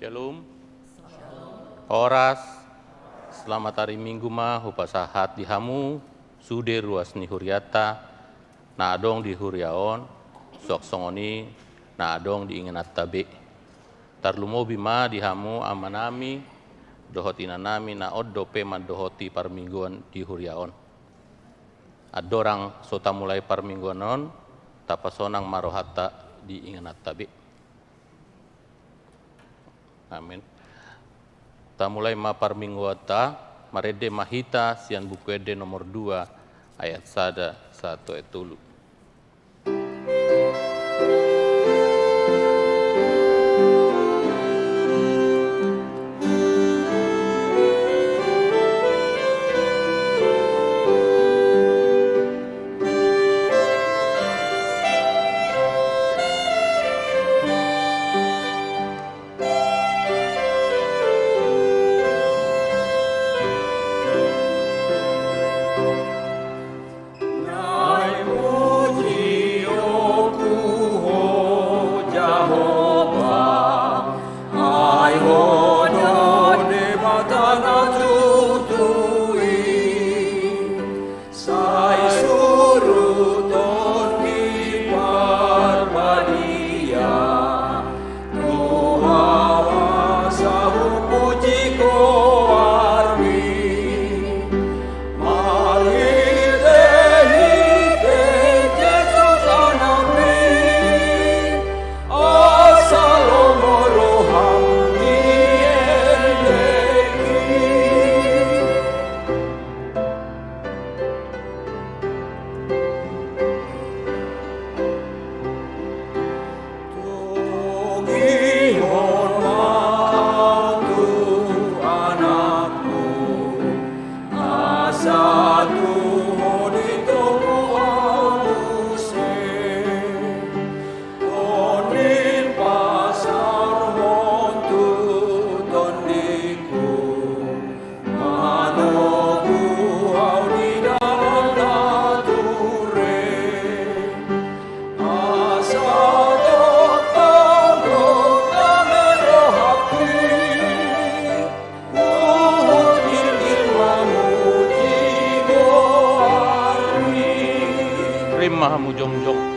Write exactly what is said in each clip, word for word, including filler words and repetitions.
Shalom. Horas. Selamat hari Minggu ma hupasahat di hamu sude ruas ni hurianta na adong di huria on, suang songon i na adong di ingananta be. Tarlumobi ma di hamu amanami dohot inanami na on dope mandohoti parmingguan di huria on. Andorang so tamulai parmingguan on, tapasonang ma rohanta di ingananta be. Amin. Tamulai ma parmingguanta, marende ma hita sian Buku Ende nomor dua, ayat sada sahat tu ayat tolu. Sai suruton ni Parbadia, tu hau asa hupuji goarmi. Marhitehite Jesus Anakmi, asa lomo roham di endengki. Togihon ma tu Anakmu, asa tu Ho ditongtong ahu muse. Tondim pasaorhon tu tondingku, manogu ahu di dalan na ture. Asa dohot dame rohangki, huhut gilgil mamuji goarmi. Rap ma hamu jongjong.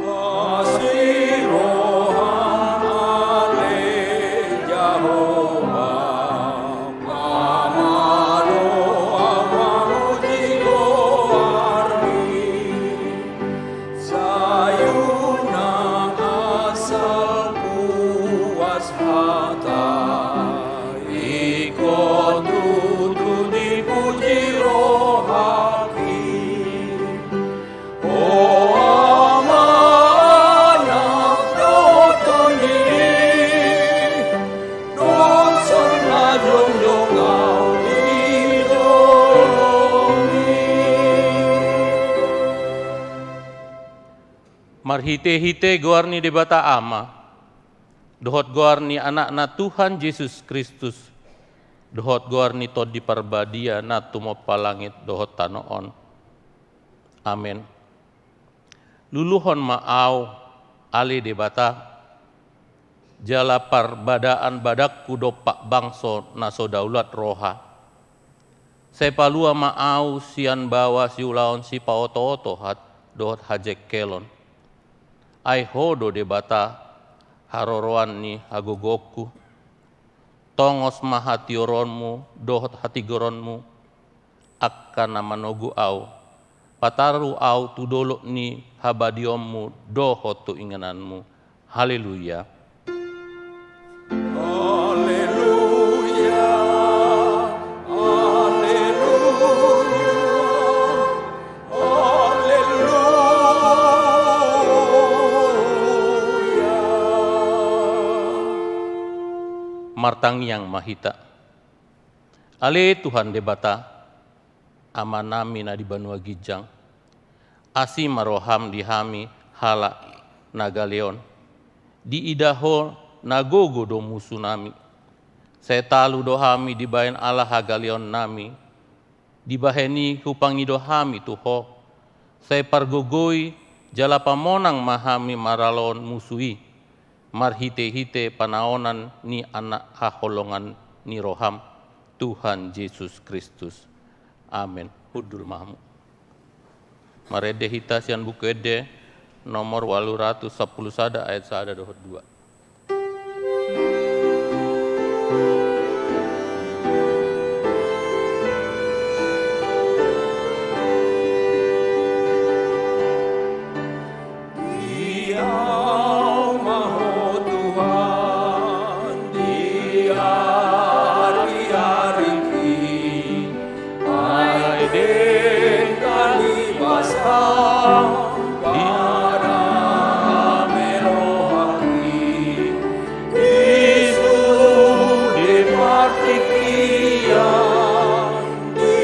Asi roham ale Jahowa, pamalo ahu mamuji goarmi. Sai unang asal puas hata, ingkon tutu dipuji rohangki. O Ama, Anak dohot Tondi, dohot Spiritus na jongjong ahu di dolok i. Marhitehite goar ni Debata Ama, dohot goar ni Anakna Tuhan Jesus Kristus, dohot goar ni Tondi Parbadia na tumompa langit dohot tano on. Amen. Luluhon ma ahu, ale Debata, jala parbadaan badangku dompak bangso na so daulat roha. Sai palua ma ahu sian baoa siulaon sipaotooto hat-, dohot hajengkelon. Ai Ho do Debata, haroroan ni hagogoonku. Tongos ma hatioronmu dohot hatigoronmu, angka na manogu ahu. Pataru ahu tu dolok ni habadiaonmu dohot tu ingananmu. Haleluya. Haleluya. Martangiang ma hita. Ale Tuhan Debata, Amanami na di banua ginjang, asi ma roham di hami halak na gale on. Diida Ho na gogo do musunami. Sai talu do hami dibahen ala hagaleonnami. Dibahen i hupangido hami tu Ho. Sai pargogoi jala pamonang ma hami maralon musu i, marhitehite panaonan ni Anak haholongan ni roham, Tuhan Jesus Kristus. Amen. Hundul ma hamu. Marende hita sian Buku Ende nomor ualu ratus sampulu sada, ayat sada dohot dua. Diau ma Ho Tuhan di ari-ariki, ai denggan ni basam pardame rohangki, di sude partingkian, di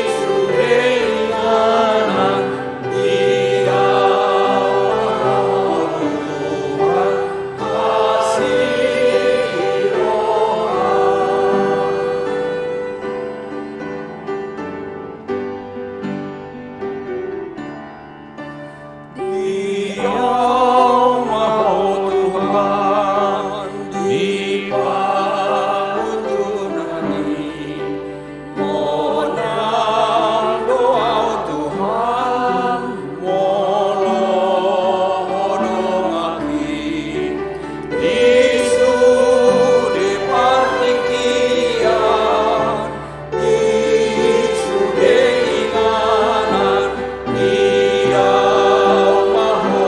sude inganan, diau ma Ho Tuhan, asi roham. Diau ma Ho Tuhan di pangunjunan i, monang do ahu Tuhan, molo Ho donganki, di sude partingkian, di sude inganan, diau ma Ho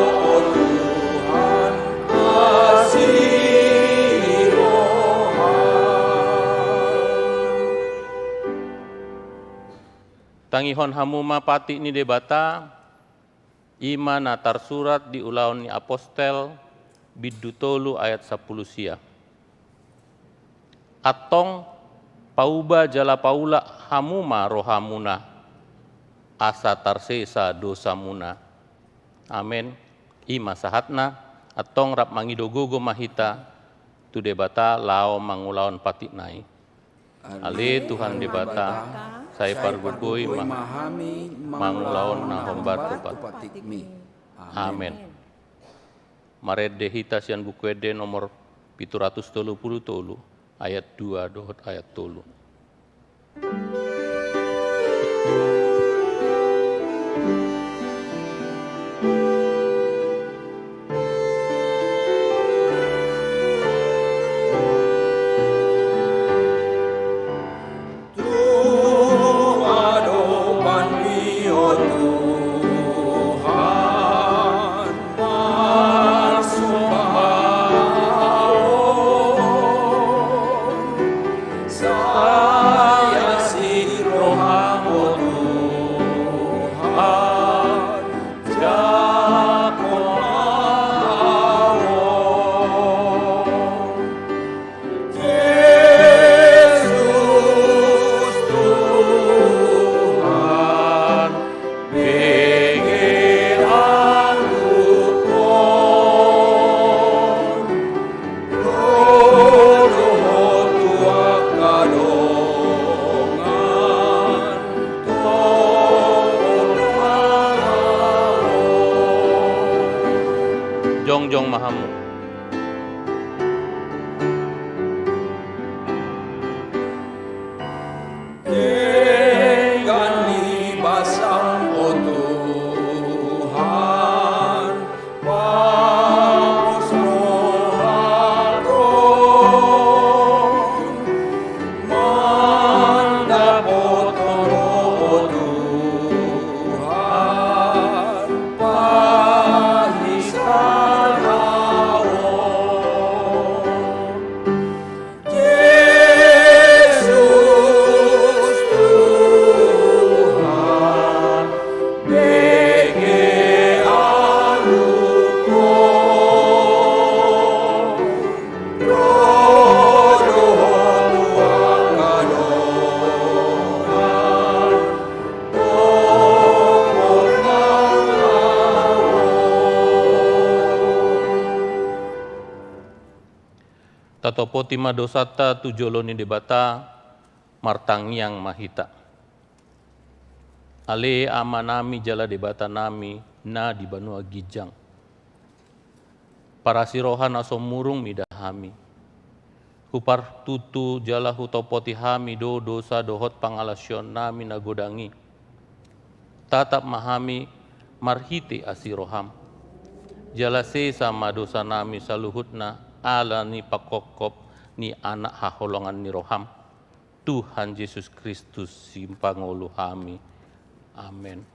Tuhan, asi roham. Tangihon hamu ma patik ni Debata, i ma na tarsurat di Ulaon ni Apostel, bindu tolu ayat sampulu sia. Antong pauba jala paulak hamu ma rohamuna, asa tarsesa dosamuna. Amen. I ma sahatna, antong rap mangido gogo ma hita tu Debata laho mangulahon patikna i. Ale Tuhan Debata, sai pargogoi ma hami mangulahon na hombar tu patikmi. Amen. Marende hita sian Buku Ende nomor pitu ratus tolu pulu tolu, ayat dua dohot ayat tolu. Tung adopanmi, o Tuhan, marsomba ahu, sai asi roham, o Tuhan, jangkon ma ahu. Jesus Tuhan, bege angguhon, ro do Ho tu angka dongan, tongtong ma ahu. Jongjong ma hamu. Denggan ni basam, o Tuhan, pos rohangkon, mandapothon Ho, o Tuhan, pahisahaon. Jesus Tuhan, Topoti ma dosanta tu jolo ni Debata, martangiang ma hita. Ale Amanami jala Debatanami na di banua ginjang. Parasi roha na so murung mida hami. Hupartutu jala hutopoti hami do dosa dohot pangalasionnami na godang i. Tatap ma hami marhite asi roham. Jala sesa ma dosanami saluhutna ala ni panghophop ni Anak haholongan ni roham, Tuhan Jesus Kristus Sipangolu hami. Amen.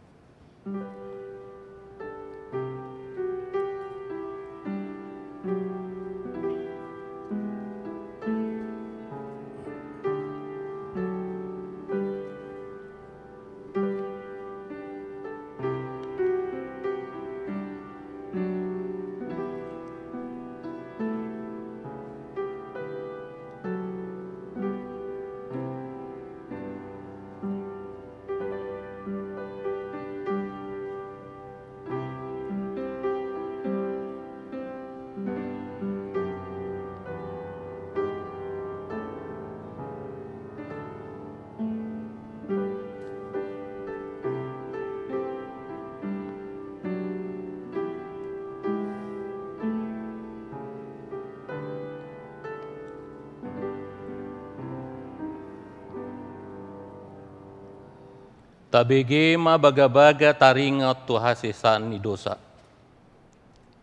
Tabege ma bagabaga taringot tu hasesaan ni dosa.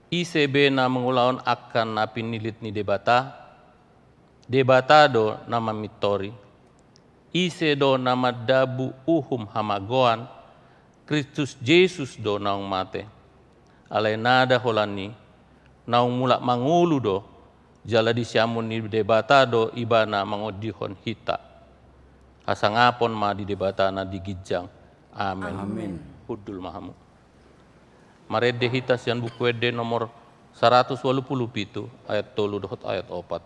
Ise be na mangulahon angka na pinilit ni Debata? Debata do na mamintori. Ise do na mandabu uhum hamagoan? Kristus Jesus do naung mate. Alai nada holan i, naung mulak mangolu do, jala di siamun ni Debata do Ibana mangondihon hita. Hasangapon ma di Debata na di ginjang. Amen. Amen. Hundul ma hamu. Marende hita sian Buku Ende nomor saratus ualu pulu pitu, ayat tolu dohot ayat opat.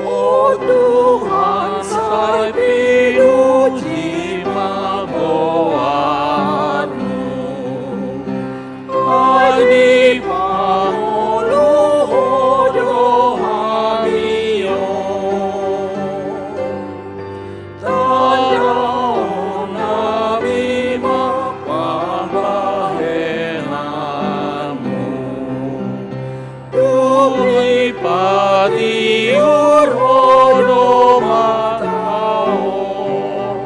O Tuhan, sai pinuji ma goarmu, ai dipangolu Ho do hami on. Tandahon nami ma pambahenanmu. Dung i patiur Ho do mata on.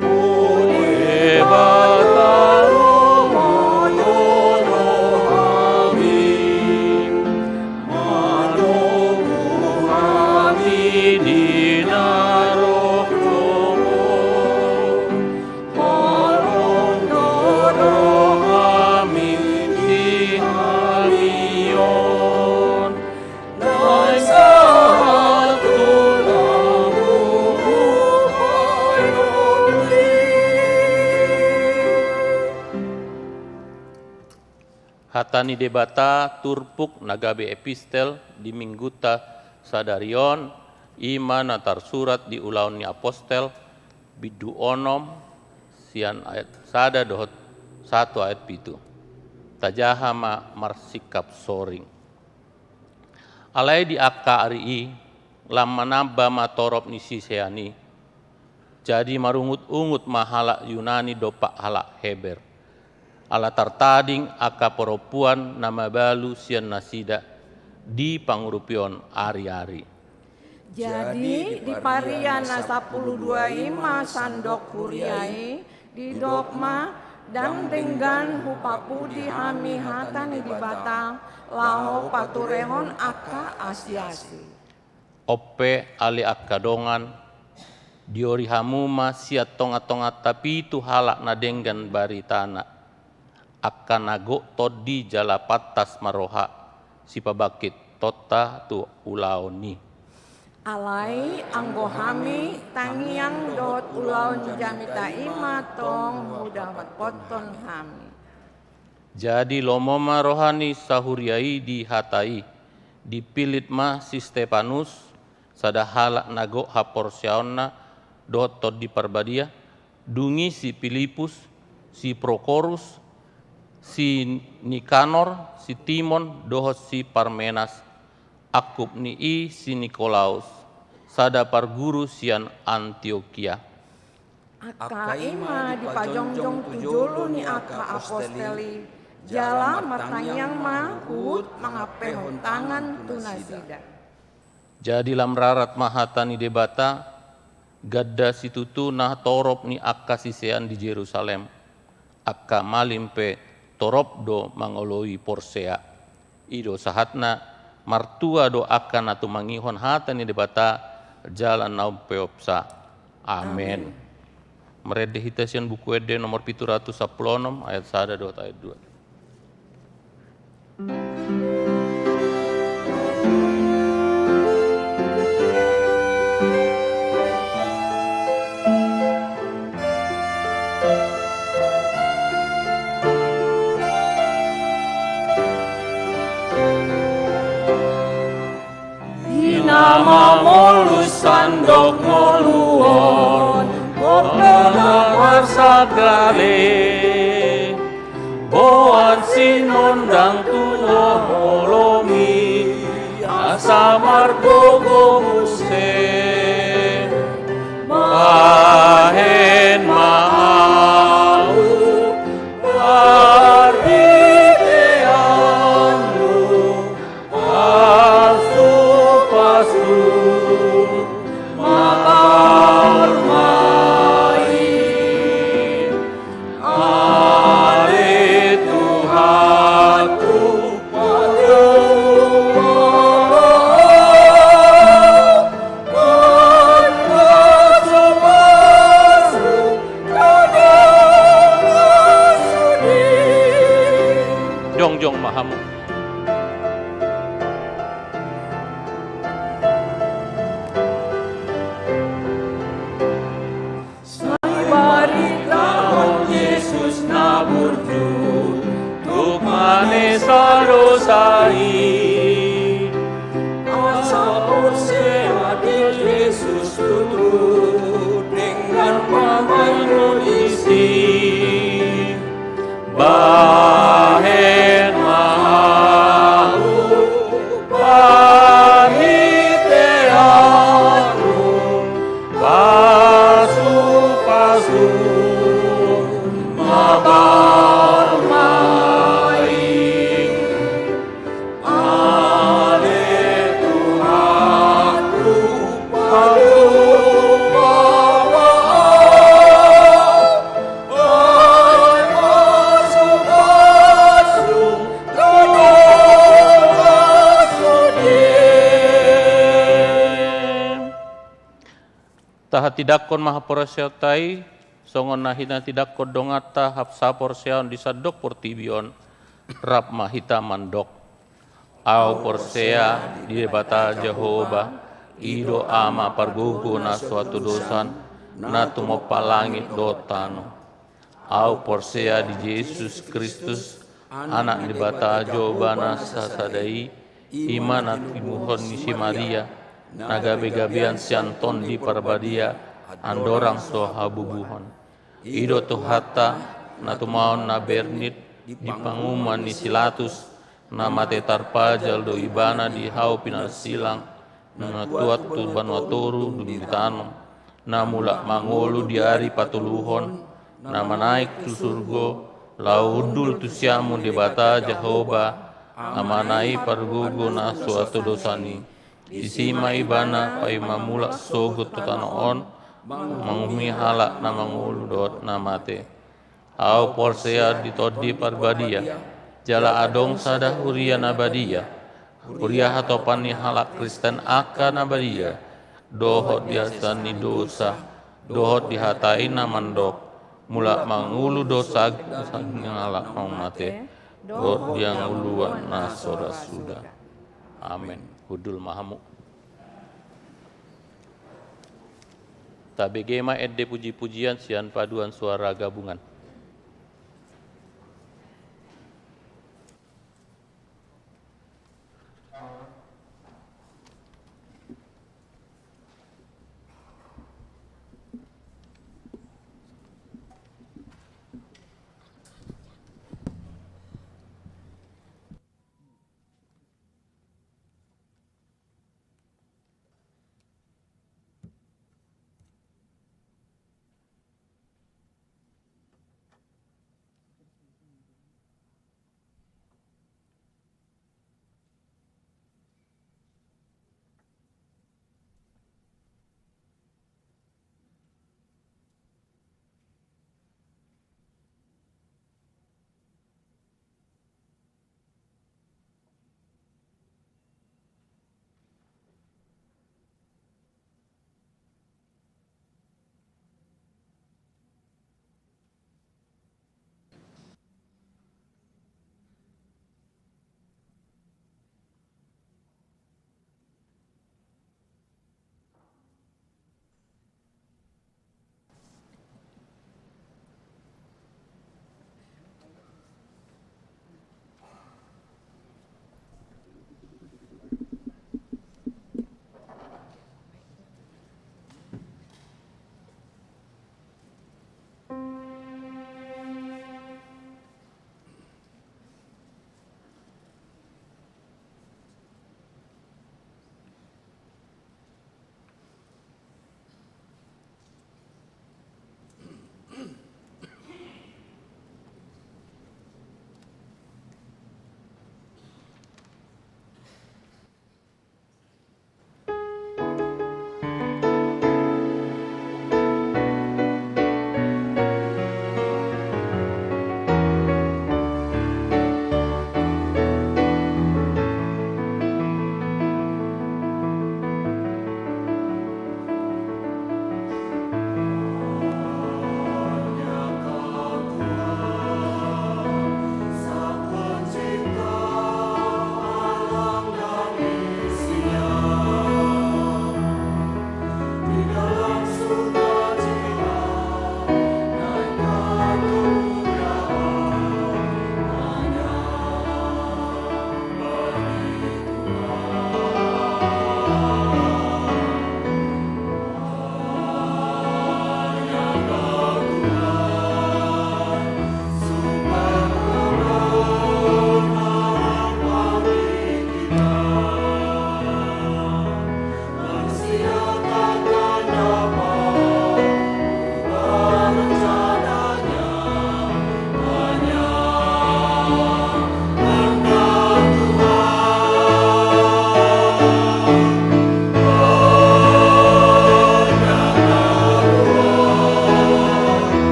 O Debata, lomo Ho do hami. Manogu hami di na roh lomo. Marondorong hami di hami on, na sahat tu lamu. Hata ni Debata turpuk na gabe epistel di Minggunta sadari on, I ma na tarsurat di Ulaon ni Apostel, bindu onom, sian ayat sada dohot sahat tu ayat pitu. Tajaha ma marsingkap soring. Alai di angka ari i, lam manamba ma torop ni sisean i. Jadi marungut-ungut ma halak Yunani dompak halak Heber. Ala tartading angka parompuan na mabalu sian nasida di pangurupion ari-ari. Jadi, di paria na sampulu dua i ma sandok huria i, didok ma, ndang denggan hupapudi hami hata ni Debata, laho paturehon angka asi-asi. On pe ale angka dongan, diori hamu ma sian tonga-tonganta pitu halak na denggan baritana. Angka na gok tondi jala pantas marroha, sipabangkitonta tu ulaon i. Alai anggo hami, tangiang dohot ulaon jamita i ma tong hudapothon hami. Jadi lomo ma roha ni sahuria i di hata i, dipillit ma si Stepanus, sada halak na gok haporseaonna dohot Tondi Parbadia, dungi si Pilipus, si Prokorus, si Nikanor, si Timon, dohot si Parmenas, angkup ni i si Nikolaus, sada parguru sian Antiokia. Angka i ma dipajongjong tu jolo ni angka apostel i, jala martangiang ma huhut mangampehon tangan tu nasida. Jadi lam rarat ma hata ni Debata, ganda situtu na torop ni angka sisean di Jerusalem, angka malim pe torop do mangoloi porsea. I do sahatna, martua do angka na tumangihon hata ni Debata, jala na umpeopsa. Amen. Amen. Marende hita sian Buku Ende nomor pitu ratus sampulu onom, ayat sada dohot ayat dua. Di na mamolus sandok ngolu on, boan na marsagale, boan sinondang tu na holom i, asa margogo muse. Bahen ma ahu, marhiteanmu, pasu-pasu ma parmain. Ale Tuhanku, pasu-pasu, pasu-pasu, pasu-pasu. Jongjong ma hamu. Sai baritahon Jesus na burju, tuk manesa dosa i. Asa porsea di Jesus tutu, denggan ma mangolos i. Bahen ma ahu, parhiteanmu, pasu-pasu ma parmain. Ale Tuhanku, pasu-pasu, pasu-pasu, pasu-pasu. Tahatindangkon ma haporseaonta i, songon na hinatindangkon donganta hap-, saporseaon di sandok portibi on, rap ma hita mandok. Ahu porsea di Debata Jahowa, i do Ama pargogo na so hatudosan, na tumompa langit dohot tano. Ahu porsea di Jesus Kristus, Anak ni Debata Jahowa na sasada i, i ma na tinubuhon ni si Maria, na gabe-gabean sian Tondi Parbadia, andorang so habubuhon. I do Tuhanta, na tumaon na bernit di panguhuman ni si Latus, na mate tarpajal do ibana di hau pinarsilang, na tuat tu banua toru dung ditanom, na mulak mangolu di ari patoluhon, na manaek tu surgo, laho hundul tu siamun Debata Jahowa, Amana i pargogo na so atodosan i. Disi ma ibana paima mulak sogot tu tano on, manguhumi halak na mangolu dohot na mate. Ahu porsea di Tondi Parbadia, jala adong sada huria na badia, huria hatopan ni halak Kristen angka na badia, dohot di hasesaan ni dosa, dohot di hata i na mandok, mulak mangolu do sag-, saging halak naung mate, dohot di hangoluan na so ra suda. Amen. Hundul ma hamu. Tabege ma ende puji-pujian sian paduan suara gabungan.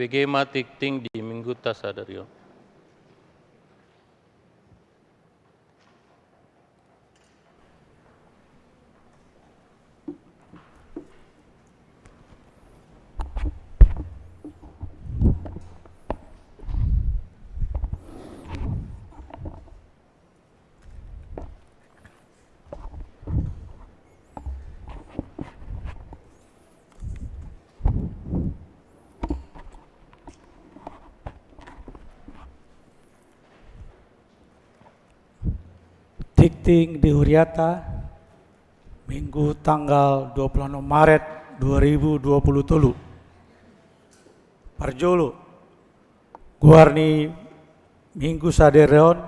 Bege ma tingting di Mingguta sadari on. Tingting di huriata, Minggu tanggal dua puluh enam Maret dua ribu dua puluh tolu. Parjolo, goar ni Minggu sadari on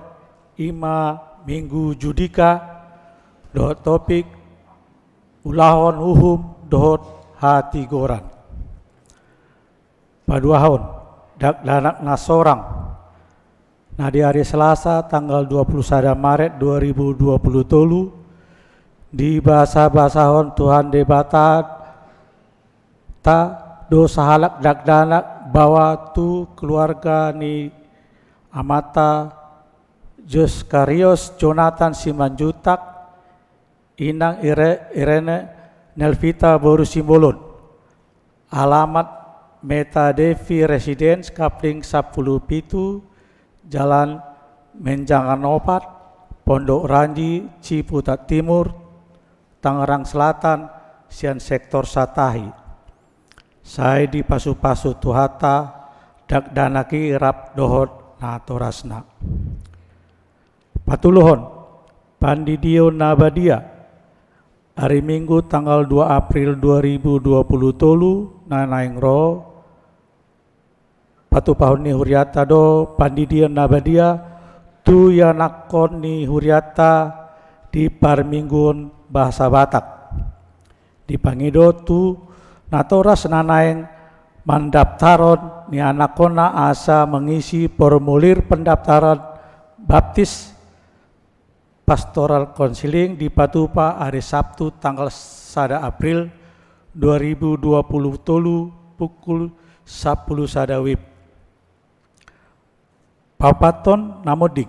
i ma Minggu Judika, dohot topik ulahon uhum dohot hatigoran. Paduahon, dakdanak na sorang. Na di ari Selasa tanggal dua puluh sada Maret dua ribu dua puluh tolu, dibasabasahon Tuhan Debata ta do sahalak dakdanak baoa tu keluarga ni amanta Joskarius Jonathan Simanjuntak, inang Ire-, Irene Nelvita boru Simbolon. Alamat Meta Devi Residence, Kapling sampulu pitu, Jalan Menjangan opat, Pondok Ranji, Ciputat Timur, Tangerang Selatan, sian sektor Satahi. Sai dipasupasu Tuhanta dakdanak i rap dohot natorasna. Patoluhon, pandidion na badia. Ari Minggu tanggal dua April dua ribu dua puluh tolu na naeng ro, patupahon ni huriata do pandidion na badia tu ianakhon ni huriata di parmingguon bahasa Batak. Dipangido tu natoras na naeng mandaptaron ni anakhonna asa mangisi formulir pendaftaran baptis pastoral counseling dipatupa ari Sabtu tanggal sada April dua ribu dua puluh tolu pukul sampulu sada wib. Paopathon na monding.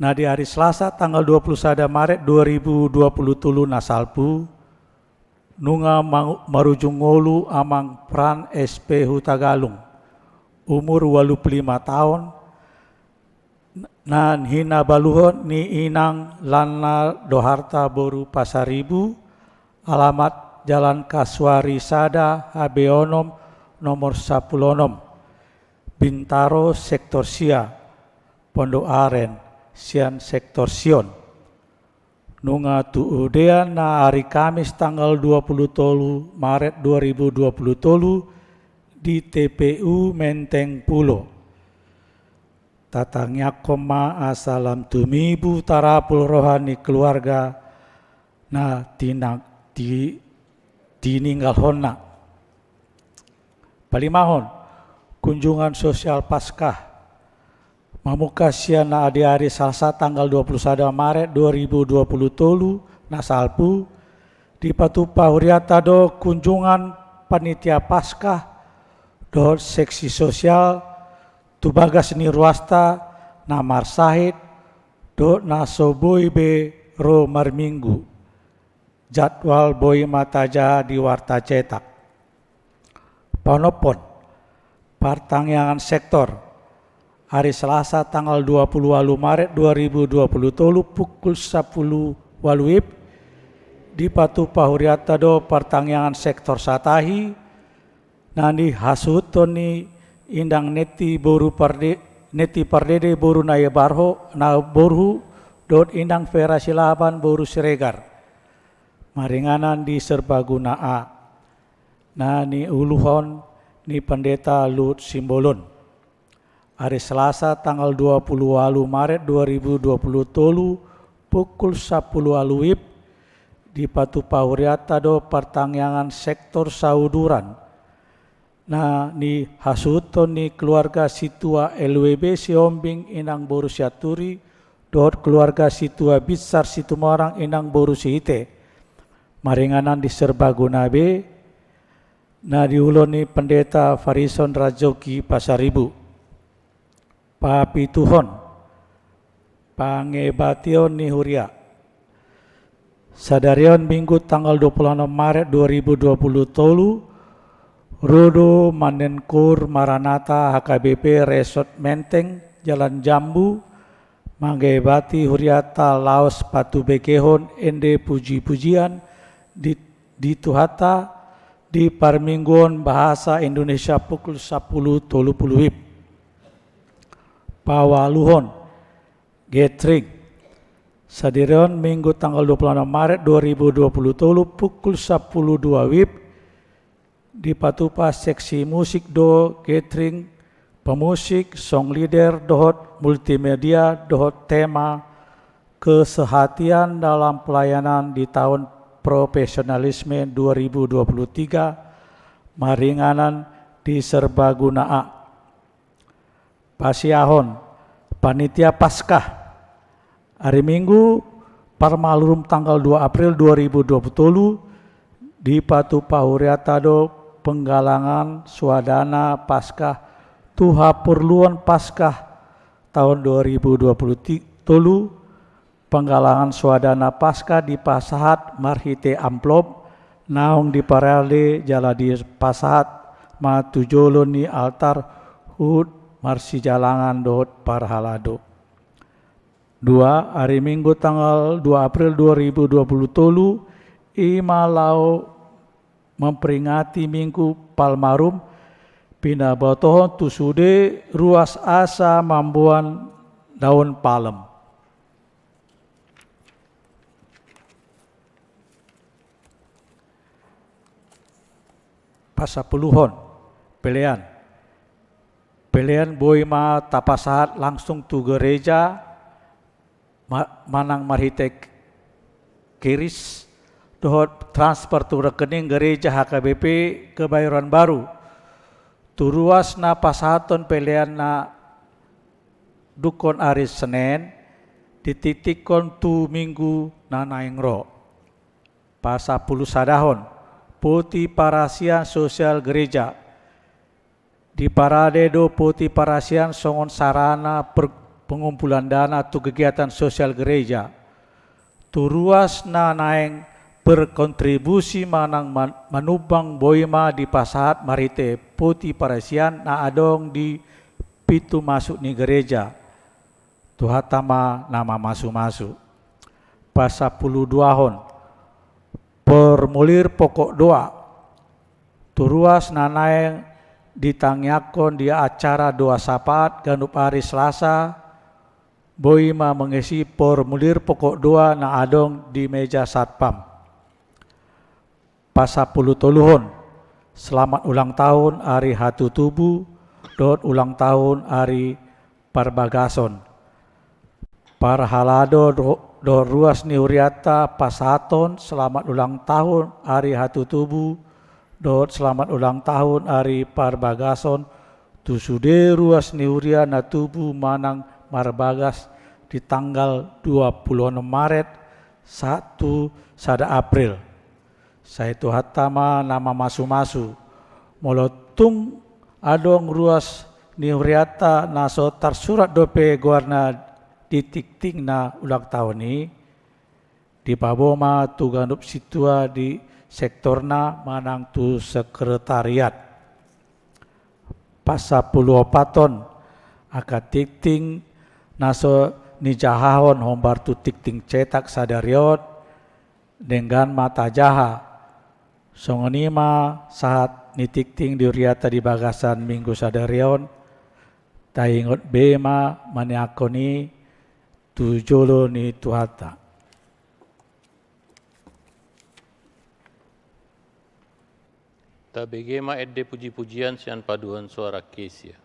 Na di ari Selasa tanggal dua puluh sada Maret dua ribu dua puluh tolu na salpu, nunga mangu-, marujung ngolu Amang Pran S P Hutagalung, umur ualu pulu lima taon, na hinabaluhon ni inang Lanna Doharta boru Pasaribu, alamat Jalan Kasuari sada H B onom nomor sampulu onom, Bintaro sektor sia, Pondok Aren sian sektor Sion. Nunga tuudean na ari Kamis tanggal dua puluh tolu Maret dua ribu dua puluh tolu di T P U Menteng Pulo. Tatangiangkon ma asa lam tumibu tarapul roha ni keluarga na tina-, ti-, tininggalhonna. Palimahon, kunjungan sosial Paskah. Mamungka sian na di ari Salasa tanggal dua puluh sada Maret dua ribu dua puluh tolu na salpu, dipatupa huriata do kunjungan panitia Paskah dohot seksi sosial tu bagas ni ruasta na marsahit dohot na so boi be ro marminggu. Jadwal boi ma tajaha di warta cetak. Paonomhon, partangiangan sektor. Ari Salasa tanggal dua puluh ualu Maret dua ribu dua puluh tolu pukul sampulu ualu wib, dipatupa huriata do partangiangan sektor Satahi, na nihasuhuthon ni Indang Neti boru Parde-, Neti Pardede boru Naibarho, na borhu, dohot Indang Vera Silaban boru Siregar. Maringanan di Serbaguna A. Na niuluhon ni Pendeta Luhut Simbolon. Ari Salasa tanggal dua puluh ualu Maret dua ribu dua puluh tolu pukul sampulu ualu wib, dipatupa huriata do partangiangan sektor sauduran. Na nihasuhuthon ni keluarga situa L W B Siombing Inang boru Sianturi, dohot keluarga situa Binsar Situmorang Inang boru Siite. Maringanan di Serbaguna B, Na diulahon ni Pendeta Farison Rajoki Pasaribu. Papituhon, pangebation ni huria. Sadari on Minggu tanggal dua puluh enam Maret dua ribu dua puluh tolu, ro do Manen Kur Maranatha H K B P Resort Menteng, Jalan Jambu, mangebati huriata laos patubegehon ende puji-pujian di, di Tuhanta di parmingguon bahasa Indonesia pukul sapuluh tolu puluh WIB. Paualuhon, gathering. Sadari on Minggu tanggal dua puluh enam Maret dua ribu dua puluh tolu pukul sapuluh dua WIB, dipatupa seksi musik do gathering pemusik, song leader dohot multimedia dohot tema kesehatian dalam pelayanan di tahun profesionalisme dua ribu dua puluh tiga, maringanan di Serbaguna A. Pasiahon, panitia Paskah. Ari Minggu, Parmalurum tanggal dua April dua ribu dua puluh tolu, dipatupa huriata do penggalangan suadana Paskah tu haporluan Paskah tahun dua ribu dua puluh tolu, penggalangan suadana Paskah dipasahat marhite amplop, naung diparade jala dipasahat ma tu jolo ni altar huhut marsijalangan dohot parhalado. Dua, ari Minggu tanggal dua April dua ribu dua puluh tolu, i ma laho memperingati Minggu Palmarum, pinabotohon tu sude ruas asa mamboan daun palem. Pasapuluhon, pelean. Pelean boi ma tapasahat langsung tu gereja, ma-, manang marhite kiris, dohot transfer tu rekening gereja H K B P Kebayoran Baru. Tu ruas na pasahaton pelean na dungkon ari Senen, ditiktikkon tu Minggu na naeng ro. Pasapulusadahon, poti parasian sosial gereja. Diparade do poti parasian songon sarana per-, pengumpulan dana tu kegiatan sosial gereja. Tu ruas na naeng berkontribusi manang man-, manumbang boi ma dipasahat marhite poti parasian na adong di pintu masuk ni gereja. Tuhanta ma na mamasumasu. Pasapuluduahon, formulir pokok doa. Tu ruas na naeng ditangiangkon di acara doa sapaat ganup ari Selasa, boi ma mangisi formulir pokok doa na adong di meja satpam. Pasapulutoluhon, selamat ulang tahun ari hatutubu dohot ulang tahun ari parbagason. Parhalado do-, dohot ruas ni hurianta pasahathon selamat ulang tahun ari hatutubu dohot selamat ulang tahun ari parbagason tu sude ruas ni huria na tubu manang marbagas di tanggal dua puluh enam Maret sahat tu sada April. Sai Tuhanta ma na mamasumasu. Molo tung adong ruas ni hurianta na so tarsurat dope goarna di tingting na ulang tahun i, dipaboa ma tu ganup sintua di sektorna manang tu sekretariat. Pasapuluopathon, angka tingting na so nijahahon hombar tu tingting cetak sadari on, denggan ma tajaha. Songon i ma sahat ni tingting di hurianta di bagasan Minggu sadari on, taingot be ma maniangkon i tu jolo ni Tuhanta. Tabege ma ende pujipujian sian paduan soara Ecclesia.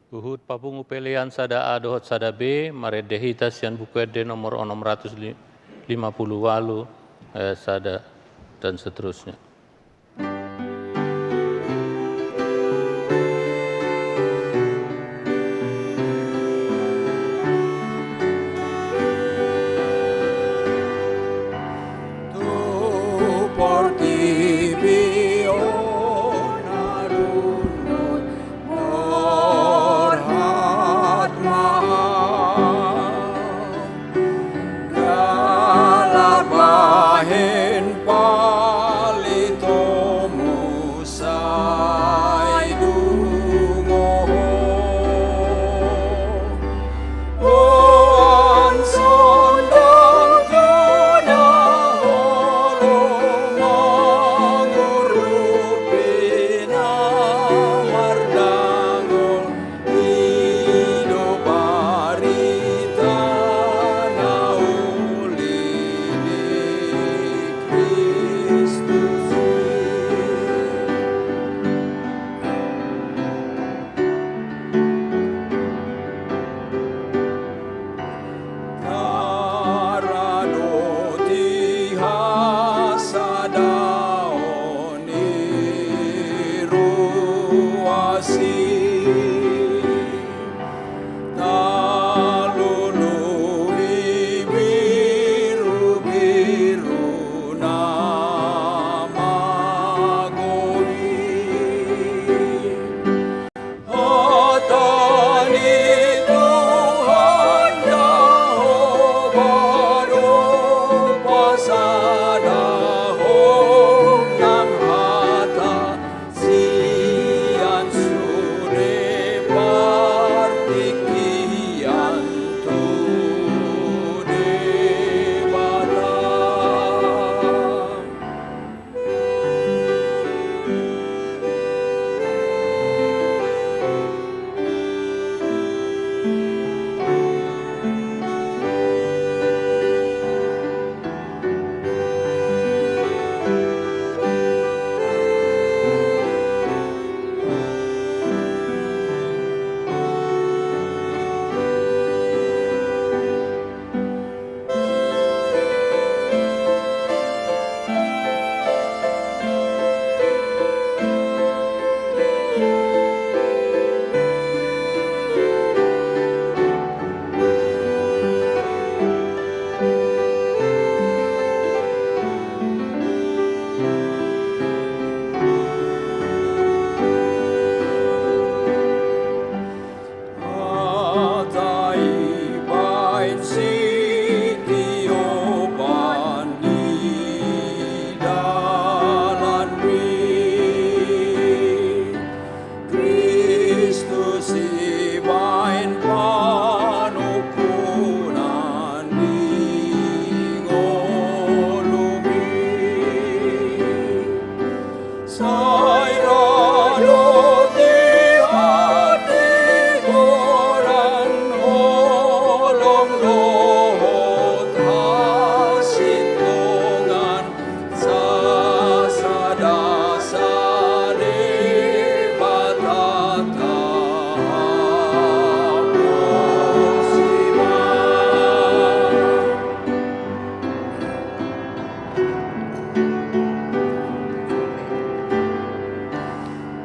Huhut papungu pelean sada A dohot sada B, marende hita sian Buku Ende nomor onom ratus lima puluh walu, ayat sada, dan seterusnya. Tu portibi on na rundut, borhat ma. Jala bahen palitomu sai dungo ho. Boan sondang tu na holong mangurupi na mardangol. I do barita na uli ni Kristus i. Taradoti hasadaon ni ruas i. Talului birubiru na magou i. Hata ni Tuhan Jahowa do pasadahon nang hata sian sude partingkian tu Debata. Hata i baen sitiopan ni dalanmi. Kristus i baen panungkunan ni ngolumi. Sai ra do di hatigoran holong dohot hasintongan sasada sadebata tahaposi ma.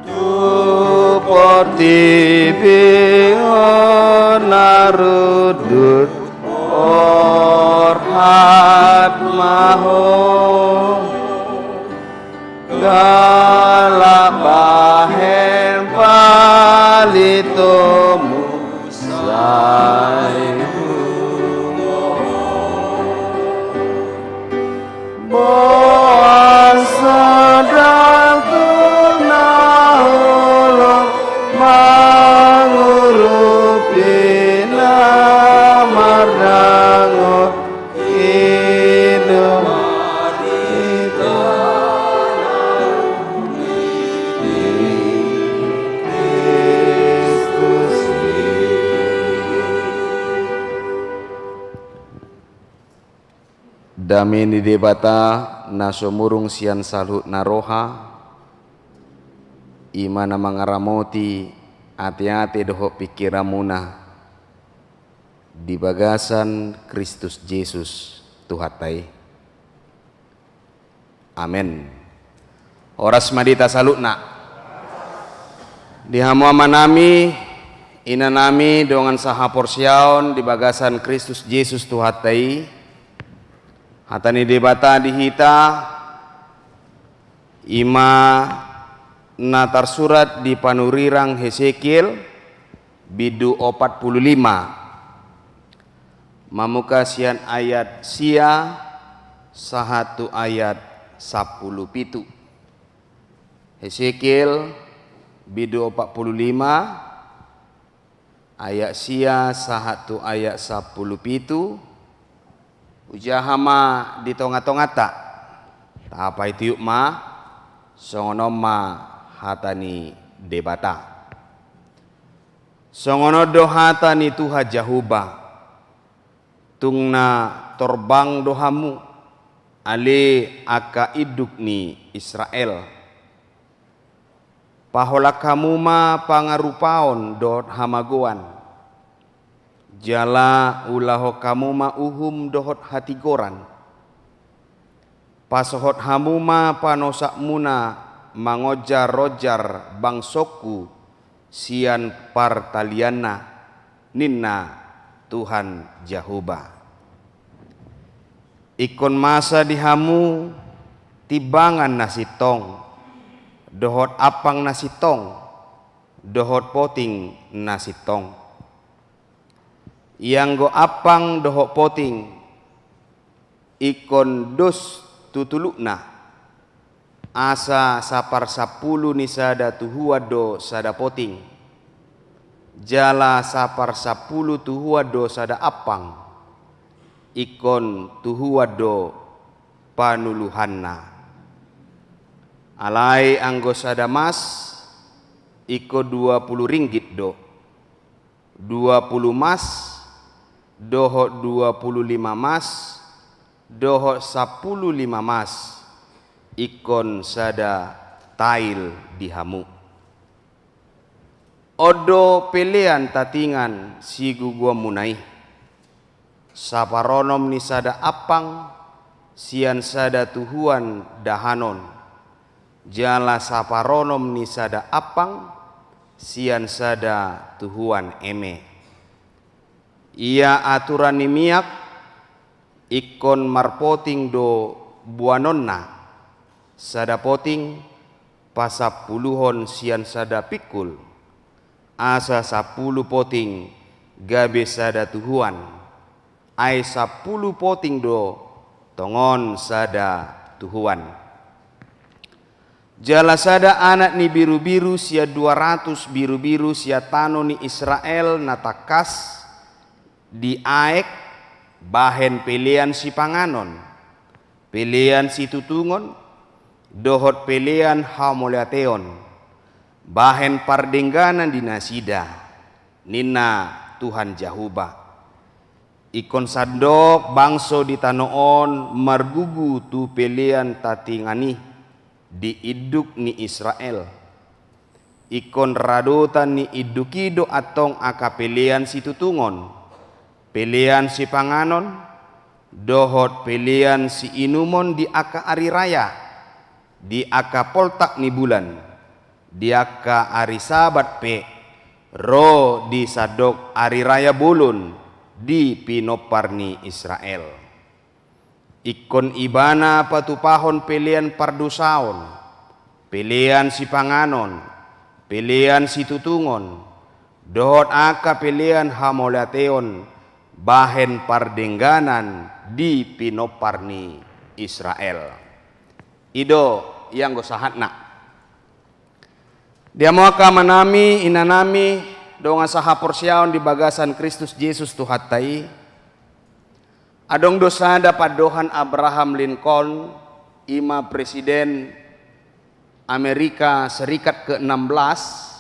Tu portibi on na rundut borhat ma ho. Jala bahen palitomu sai dungo ho. Boan sondang tu na holong mangurupi na mardangol. I do barita na uli ni Kristus i. Dame ni Debata na sumurung sian saluhut na roha, i ma na mangaramoti ate-ate dohot pingkiranmuna di bagasan Kristus Jesus Tuhanta i. Amen. Horas ma di hita saluhutna. Di hamu amanami, inanami, dongan sahaporseaon di bagasan Kristus Jesus Tuhanta i, hata ni Debata di hita, i ma na tarsurat di panurirang Hesekiel, bindu opat pulu lima. Mamungka sian ayat sia sahat tu ayat sampulu pitu. Hesekiel, bindu opat pulu lima, ayat sia sahat tu ayat sampulu pitu. Hujaha ma di tonga-tonganta. Tapaihut ma, songon on ma hata ni Debata. Songon on do hata ni Tuhan Jahowa: Tung na torbang do hamu, ale angka induk ni Israel. Paholang hamu ma pangarupaon dohot hamagoan, jala ulahon hamu ma uhum dohot hatigoran. Pasohot hamu ma panosakmuna mangonjar-onjar bangsongku sian partalianna, ninna Tuhan Jahowa. Ingkon masa di hamu timbangan na sintong, dohot ampang na sintong, dohot poting na sintong. Ianggo ampang dohot poting ingkon dos tu tulukna, asa saparsampulu ni sada tuhuan do sada poting, jala saparsampulu tuhuan do sada ampang, ingkon tuhuan do panuluhanna. Alai anggo sada mas, ingkon dua pulu ringgit do. Dua pulu mas, dohot dua pulu lima mas, dohot sampulu lima mas, ingkon sada tail di hamu. On do pelean tatingan sigogoonmuna i: saparonom ni sada ampang sian sada tuhuan dahanon, jala saparonom ni sada ampang sian sada tuhuan eme. Ia aturan ni miak ingkon marpoting do boanonna, sada poting pasampuluhon sian sada pingkul, asa sampulu poting gabe sada tuhuan, ai sampulu poting do tongon sada tuhuan. Jala sada anak ni birubiru sian dua ratus birubiru sian tano ni Israel na tangkas diaek bahen pelean sipanganon, pelean situtungon, dohot pelean hamauliateon, bahen pardengganan di nasida, ninna Tuhan Jahowa. Ingkon sandok bangso di tano on margugu tu pelean tatingan i di induk ni Israel. Ingkon radotan ni induk i do antong angka pelean situtungon, pelean sipanganon, dohot pelean siinumon di angka ari raya, di angka poltak ni bulan, di angka ari Sabat pe, ro di sandok ari raya bolon di pinompar ni Israel. Ingkon ibana patupahon pelean pardosaon, pelean sipanganon, pelean situtungon, dohot angka pelean hamauliateon bahen pardengganan di pinompar ni Israel. I do ianggo sahatna. Di hamu angka amanami, inanami, dongan sahaporseaon di bagasan Kristus Jesus Tuhanta i, adong do sada pandohan Abraham Lincoln, i ma presiden Amerika Serikat keenam belas,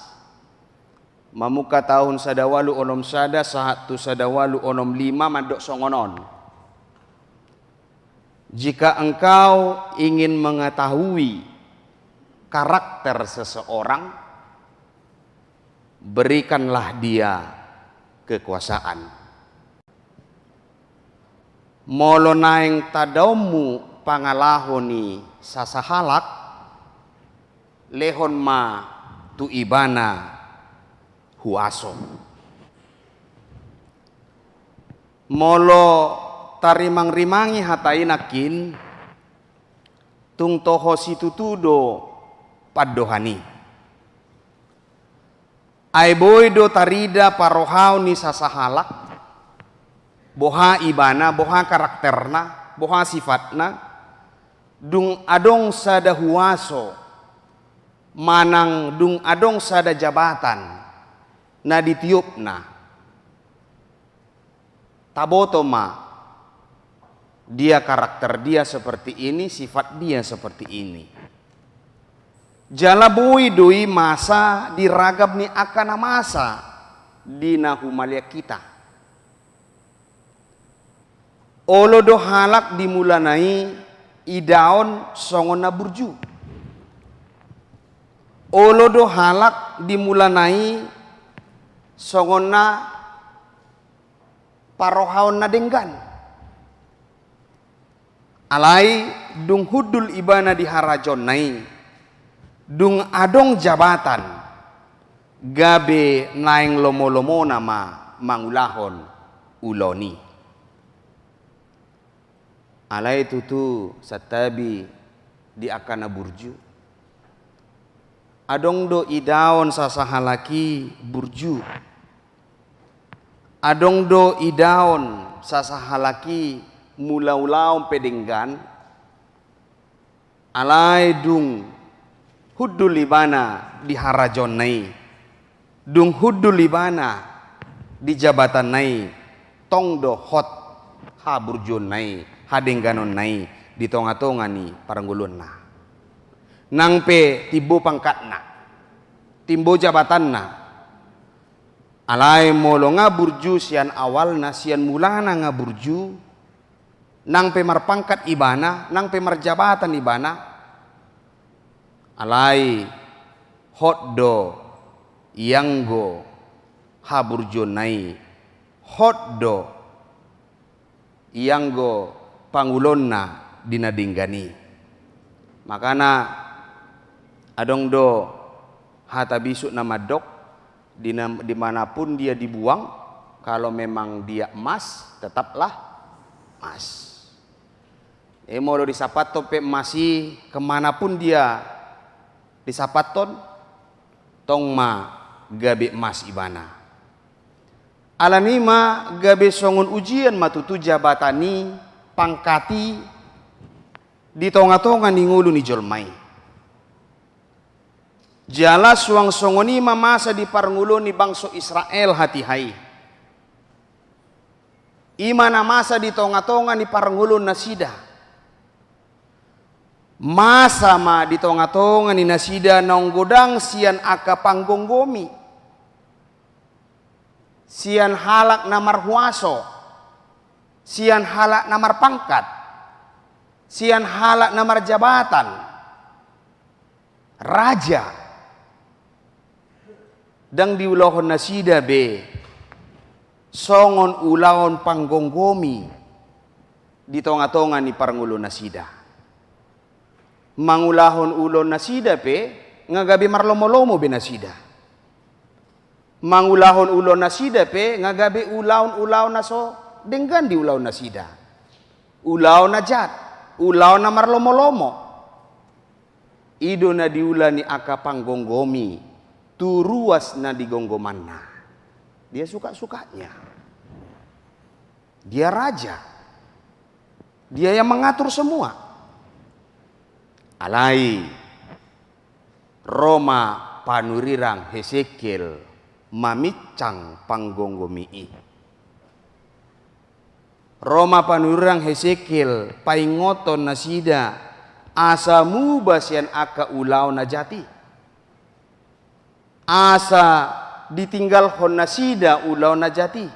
mamungka tahun sada ualu onom sada sahat tu sada ualu onom lima, mandok songon on. Jika engkau ingin mengetahui karakter seseorang, Berikanlah dia kekuasaan. Molo naeng tandaonmu pangalaho ni sasahalak, lehon ma tu ibana huaso. Molo tarimangrimangi hata i nangkin, tung toho situtu do pandohan i. Ai boi do tarida parohaon ni sasahalak, boha ibana, boha karakterna, boha sifatna, dung adong sada huaso, manang dung adong sada jabatan na ditiopna. Taboto ma, dia karakter dia seperti ini, sifat dia seperti ini. Jala boi do i masa di ragam ni angka na masa di na humaliang hita. Olo do halak di mulana i idaon songon na burju. Olo do halak di mulana i songon na parohaon na denggan. Alai dung hundul ibana di harajaonna i, dung adong jabatan, gabe naeng lomolomona ma mangulahon ulaon i. Alai tutu santabi di angka na burju. Adong do idaon sasahalak i burju. Adong do idaon sasahalak i mulaulaon pe denggan, alai dung hundul ibana di harajaonna i, dung hundul ibana di jabatanna i, tong do hot haburjuonna i, hadengganonna i di tongatonga ni parngoluonna. Nang pe timbo pangkatna, timbo jabatanna, alai molo nga burju sian awalna, sian mulana nga burju, nang pe marpangkat ibana, nang pe marjabatan ibana, alai hot do ianggo haburjuonna i, hot do ianggo pangulaonna di na denggan i. Makana adong do hata bisuk na mandok, di na-, di mana pun dia dibuang, kalau memang dia emas, tetaplah emas. E, molo disampathon pe emas i, ke mana pun dia disampathon, tong ma gabe emas ibana. Alani i ma gabe songon ujian ma tutu jabatan i, pangkat i, di tongatonga ni ngolu ni jolma i. Jala suang songon i ma masa di parngoluon ni bangso Israel hatiha i. I ma na masa di tongatonga ni parngoluon nasida. Masa ma di tongatonga ni nasida naung godang sian angka panggomgomi, sian halak na marhuaso, sian halak na marpangkat, sian halak na marjabatan, raja. Ndang diulahon nasida be songon ulaon panggomgomi di tongatonga ni parngoluon nasida. Mangulahon ulaon nasida pe nga gabe marlomolomo be nasida. Mangulahon ulaon nasida pe nga gabe ulaonulaon na so denggan diulahon nasida. Ulaon na jat, ulaon na marlomolomo. I do na diula ni angka panggomgomi tu ruas na di gomgomanna. Dia suka-sukanya. Dia raja. Dia yang mengatur semua. Alai ro ma panurirang Hesekiel mamincang panggomgomi i. Ro ma panurirang Hesekiel paingothon nasida asa muba sian angka ulaon na jat i. Asa ditinggalhon nasida ulaon na jat i.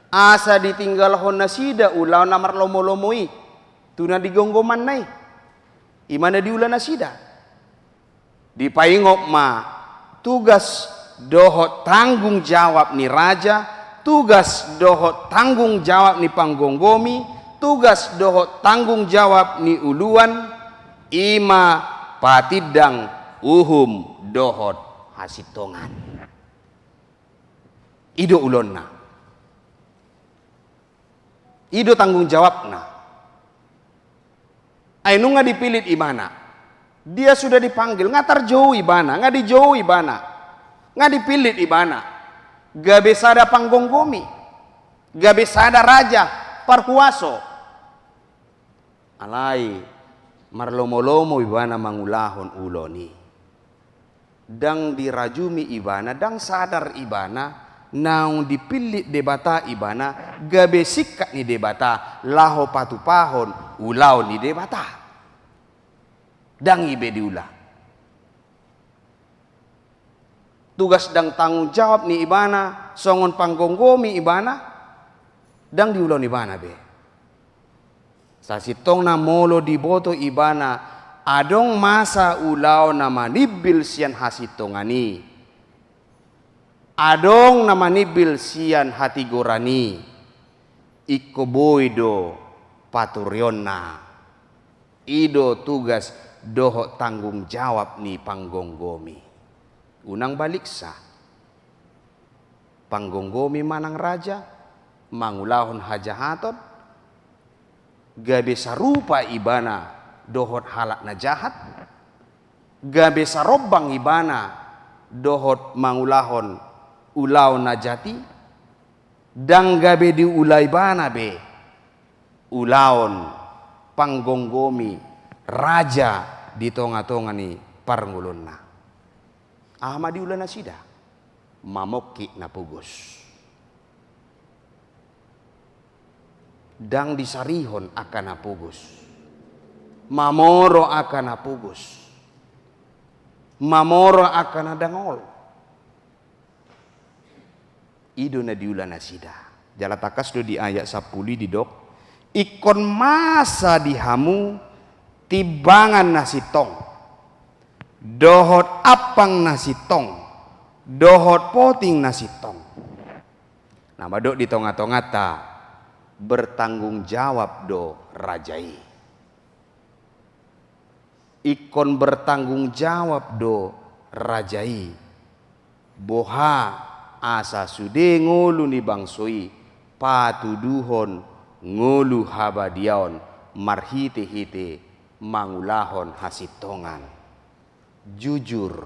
Asa ditinggalhon nasida ulaon na marlomolomo i tu na di gomgomanna i. I ma na diula nasida. Dipaingot ma Tugas dohot tanggung jawab ni raja, tugas dohot tanggung jawab ni panggomgomi, tugas dohot tanggung jawab ni uluan, i ma patindang uhum dohot hasintongan. I do ulaonna. I do tanggung jawabna. Ai nunga dipillit ibana. Dia sudah dipanggil, nga tarjou ibana, nga dijou ibana, nga dipillit ibana. Gabe sada panggomgomi, gabe sada raja parhuaso. Alai marlomolomo ibana mangulahon ulaon i. Ndang dirajumi ibana, ndang sadar ibana, naung dipillit Debata ibana, gabe singkat ni Debata, laho patupahon ulaon ni Debata. Ndang i be diula. Tugas ndang tanggung jawab ni ibana, songon panggomgomi ibana, ndang diulahon ibana be. Sasintongna molo diboto ibana, adong masa ulaon na manimbil sian hasintongan i. Adong na manimbil sian hatigoran i. Ingkon boi do paturaionna. I do tugas dohot tanggung jawab ni panggomgomi. Unang baliksa. Panggomgomi manang raja, mangulahon hajahaton, gabe sarupa ibana dohot halak na jahat, gabe sarombang ibana dohot mangulahon ulaon na jat i, ndang gabe diula ibana be ulaon panggomgomi raja di tongatonga ni parngoluonna. Aha ma diula nasida? Mamongkit na pogos. Ndang disarihon angka na pogos. Mamoro angka na pogos. Mamoro angka na dangol. I do na diula nasida. Jala tangkas do di ayat sampulu i didok, ingkon masa di hamu timbangan na sintong, dohot ampang na sintong, dohot poting na sintong. Na mandok di tongatonganta, bertanggung jawab do raja i. Ingkon bertanggung jawab do raja i. Boha asa sude ngolu ni bangso i patuduhon ngolu habadiaon marhitehite mangulahon hasintongan. Jujur.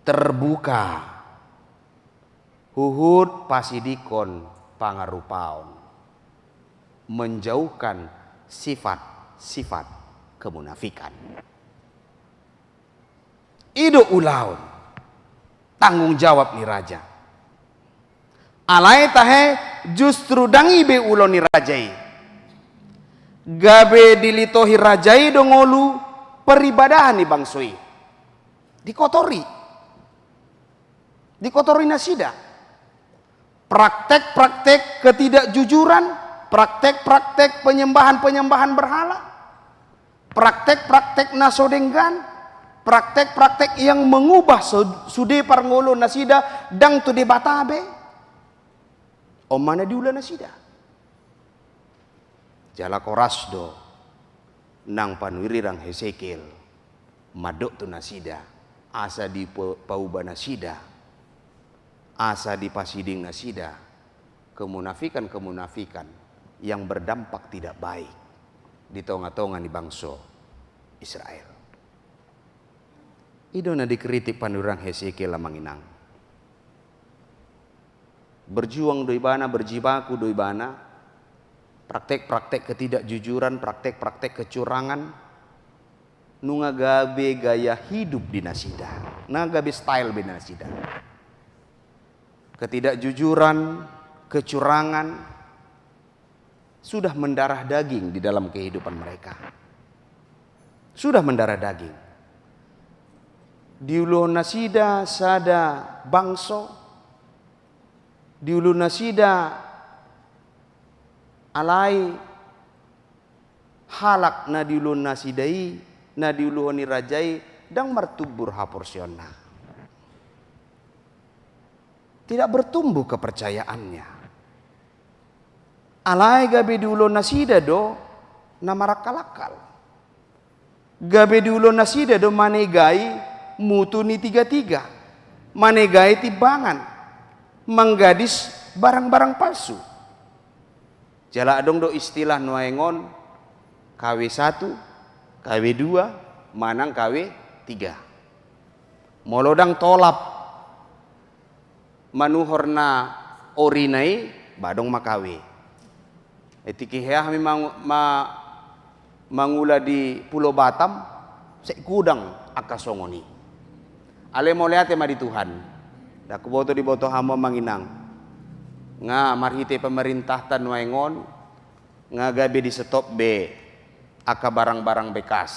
Terbuka, huhut pasidingkon pangarupaon, menjauhkan sifat-sifat kemunafikan. I do ulaon, tanggung jawab ni raja. Alai tahe justru ndang i be ulaon ni raja i. Gabe dilitohi raja i do ngolu peribadahan ni bangso i. Dikotori. Dikotori nasida. Praktek-praktek ketidakjujuran, praktek-praktek penyembahan-penyembahan berhala, praktek-praktek na so denggan, praktek-praktek yang mengubah so-, sude parngoluon nasida ndang tu Debata be. On ma na diula nasida. Jala horas do nang panurirang Hesekiel mandok tu nasida, asa dipauba nasida, asa dipasiding nasida kemunafikan-kemunafikan yang berdampak tidak baik di tonga-tonga ni bangso Israel. I do na dikritik panurirang Hesekiel, amang inang. Berjuang do ibana, berjibaku do ibana, praktek-praktek ketidakjujuran, praktek-praktek kecurangan, nunga gabe gaya hidup di nasida, nunga gabe style be nasida. Ketidakjujuran, kecurangan, sudah mendarah daging di dalam kehidupan mereka. Sudah mendarah daging. Diuluhon nasida sada bangso, diuluhon nasida alai halak na diuluhon nasida i, na diuluhon ni raja i, Ndang martumbur haporseaonna. Tidak bertumbuh kepercayaannya. Alai gabe diulo nasida do na marakkal-akkal. Gabe diulo nasida do manegai mutu ni tiga-tiga, manegai timbangan, manggadis barang-barang palsu. Jala adong do istilah nuaeng on, K W satu, K W dua, manang K W tiga. Molo ndang tolap manuhor na orina i, ba adong ma K W. Tingki hea hami mangu-, ma-, mangula di Pulo Batam, sai godang angka songon i. Alai mauliate ma di Tuhan. Ndang huboto diboto hamu amang inang. Nga marhite pemerintahta nuaeng on, nga gabe di-stop be angka barang-barang bekas.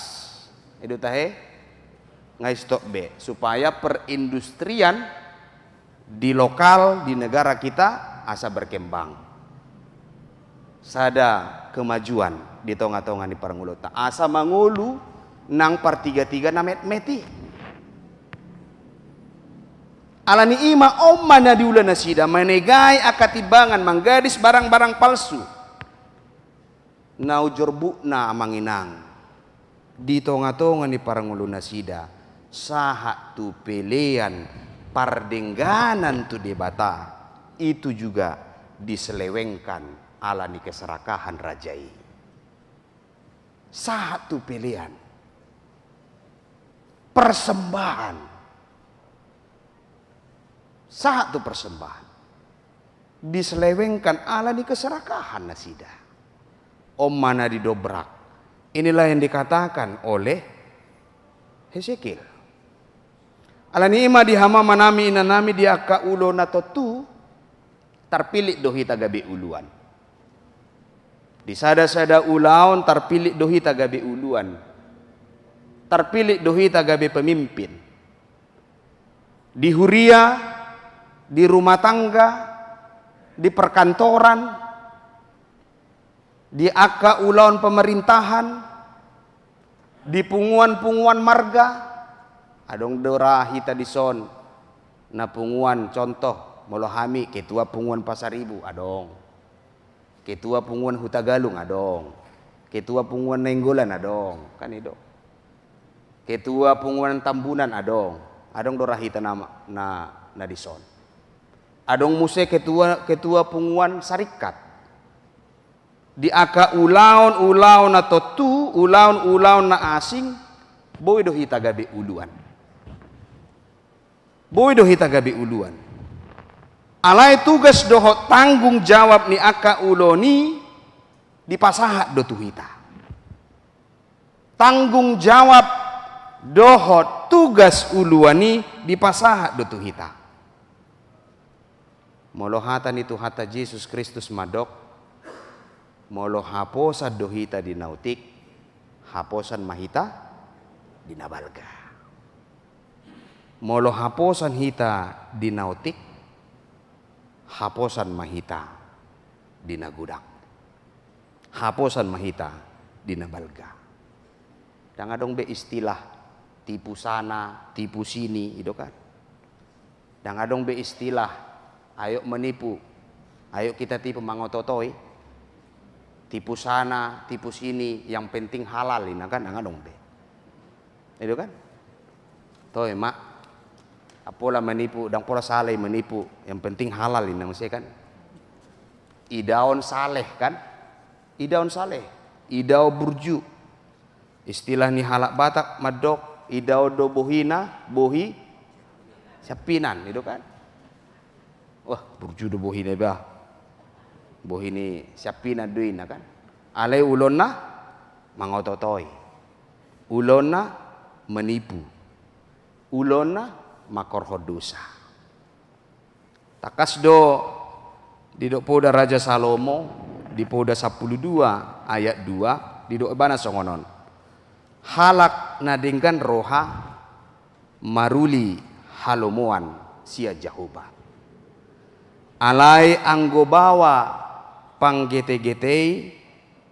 I do tahe? Nga i-stop be. Supaya perindustrian di lokal, di negara kita, asa berkembang. Sada kemajuan di tonga-tonga ni parngoluonta. Asa mangolu nang partiga-tiga na metmet i. Alani i ma on ma na diulo nasida, manegai angka timbangan, manggadis barang-barang palsu. Na ujorbutna amang inang, di tonga-tonga ni parngoluon nasida, sahat tu pelean pardengganan tu Debata, itu juga diselewengkan alani keserakahan raja i. Sahat tu pelean. Persembahan. Sahat tu persembahan. Diselewengkan alani keserakahan nasida. On ma na didobrak. Inilah yang dikatakan oleh Hesekiel. Alani i ma di hamu amanami inanami, di angka ulaon na tontu, tarpillit do hita gabe uluan. Di sada-sada ulaon tarpillit do hita gabe uluan. Tarpillit do hita gabe pemimpin. Di huria, di rumah tangga, di perkantoran, di angka ulaon pemerintahan, di punguan-punguan marga, adong do ra hita dison na punguan, contoh, molo hami ketua punguan Pasaribu, adong. Ketua punguan Hutagalung, adong. Ketua punguan Nainggolan, adong. Kan i do. Ketua punguan Tambunan, adong. Adong do ra hita na, na, na dison. Adong muse ketua, ketua punguan Saringkat. Di angka ulaon-ulaon na tontu, ulaon-ulaon na asing, boi do hita gabe uluan. Boi do hita gabe uluan. Alai tugas dohot tanggung jawab ni angka ulaon i dipasahat do tu hita. Tanggung jawab dohot tugas uluan i dipasahat do tu hita. Molo hata ni Tuhanta Jesus Kristus mandok, molo haposan do hita di na otik, haposan ma hita di na balga. Molo haposan hita di na otik, haposan ma hita di na godang. Haposan ma hita di na balga. Ndang adong be istilah tipu sana, tipu sini, i do kan. Ndang adong be istilah ayo menipu, ayo kita tipu, mangoto-otoi. Tipu sana, tipu sini, yang penting halal, inna kan, ndang adong be. I do kan? Toe ma. Ndang pola menipu, ndang pola sala i menipu, yang penting halal, inna muse kan. Idaon saleh kan? Idaon saleh, idaon burju. Istilah ni halak Batak mandok, idaon do bohina, bohi siampinan, i do kan? Wah, burju do bohina iba. Bohi ni siampinan do inna kan? Alai ulaonna mangoto-otoi. Ulaonna menipu. Ulaonna mangkorhon dosa. Tangkas do didok poda Raja Salomo di Poda sampulu dua ayat dua, didok ibana songon on. Halak na denggan roha maruli halomoan sian Jahowa. Alai anggo baoa panggete-gete i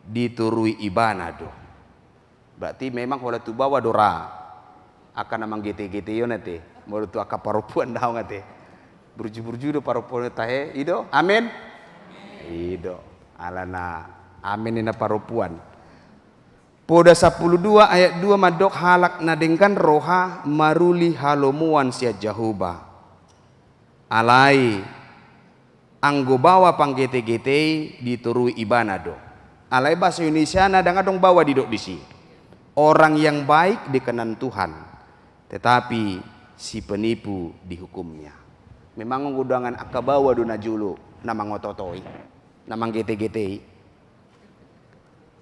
ditorui ibana do. Berarti memang holan tu baoa do ra. Angka na manggete-gete i on ate. Molo tu angka parompuan daong ate. Burju-burju do parompuan tahe, i do? Amen? I do. Alana amen ninna parompuan. Poda sampulu dua ayat dua mandok, halak na denggan roha maruli halomoan sian Jahowa. Alai anggo baoa panggete-gete i ditorui ibana do. Alai bahasa Indonesiana ndang adong baoa didok disi. Orang yang baik dikenan Tuhan, tetapi si penipu dihukumnya. Memang anggo dongan angka baoa do na jolo na mangoto-otoi, na manggete-gete i.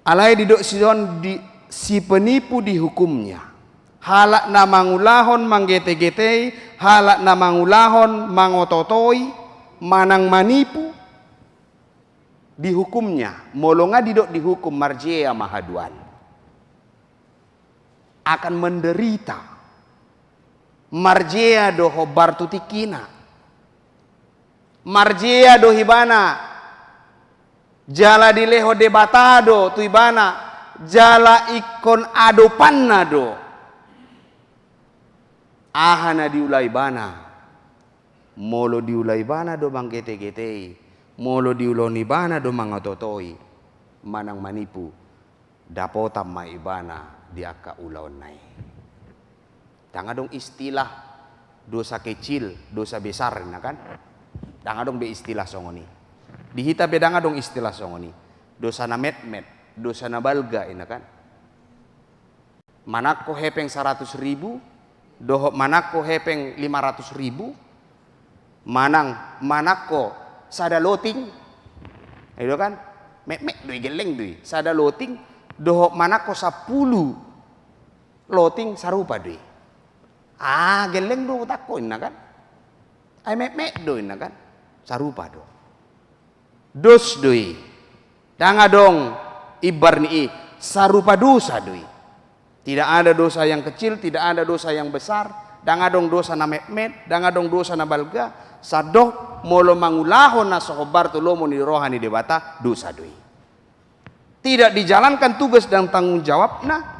Alai didok dison di, si penipu dihukumnya. Halak na mangulahon manggete-gete i, halak na mangulahon mangoto-otoi, manang manipu, dihukumnya. Molo nga didok dihukum, marjea ma haduan. Akan menderita. Marjea do hombar tu tingkina. Marjea do ibana. Jala dilehon Debata do tu ibana. Jala ingkon adopanna do. Aha na diula ibana? Molo diula ibana do manggete-gete i, molo diulahon ibana do mangoto-otoi, manang manipu, dapotan ma ibana di angka ulaonna i. Ndang adong istilah dosa kecil, dosa besar, inna kan? Ndang adong be istilah songon i. Di hita pe ndang adong istilah songon i. Dosa na metmet, dosa na balga, inna kan? Manangko hepeng saratus ribu, dohot manangko hepeng lima ratus ribu, manang manangko sada loting, i do kan? Metmet do i, gelleng do i. Sada loting, dohot manangko sampulu loting, sarupa do i. Ah, gelleng do utakko, inna kan? Ai metmet do, inna kan? Sarupa do. Dos do i. Ndang adong imbar ni i, sarupa dosa do i. Tidak ada dosa yang kecil, tidak ada dosa yang besar, ndang adong dosa na metmet, ndang adong dosa na balga, sandok molo mangulahon na so hombar tu lomo ni roha ni Debata, dosa do i. Tidak dijalankan tugas dan tanggung jawabna,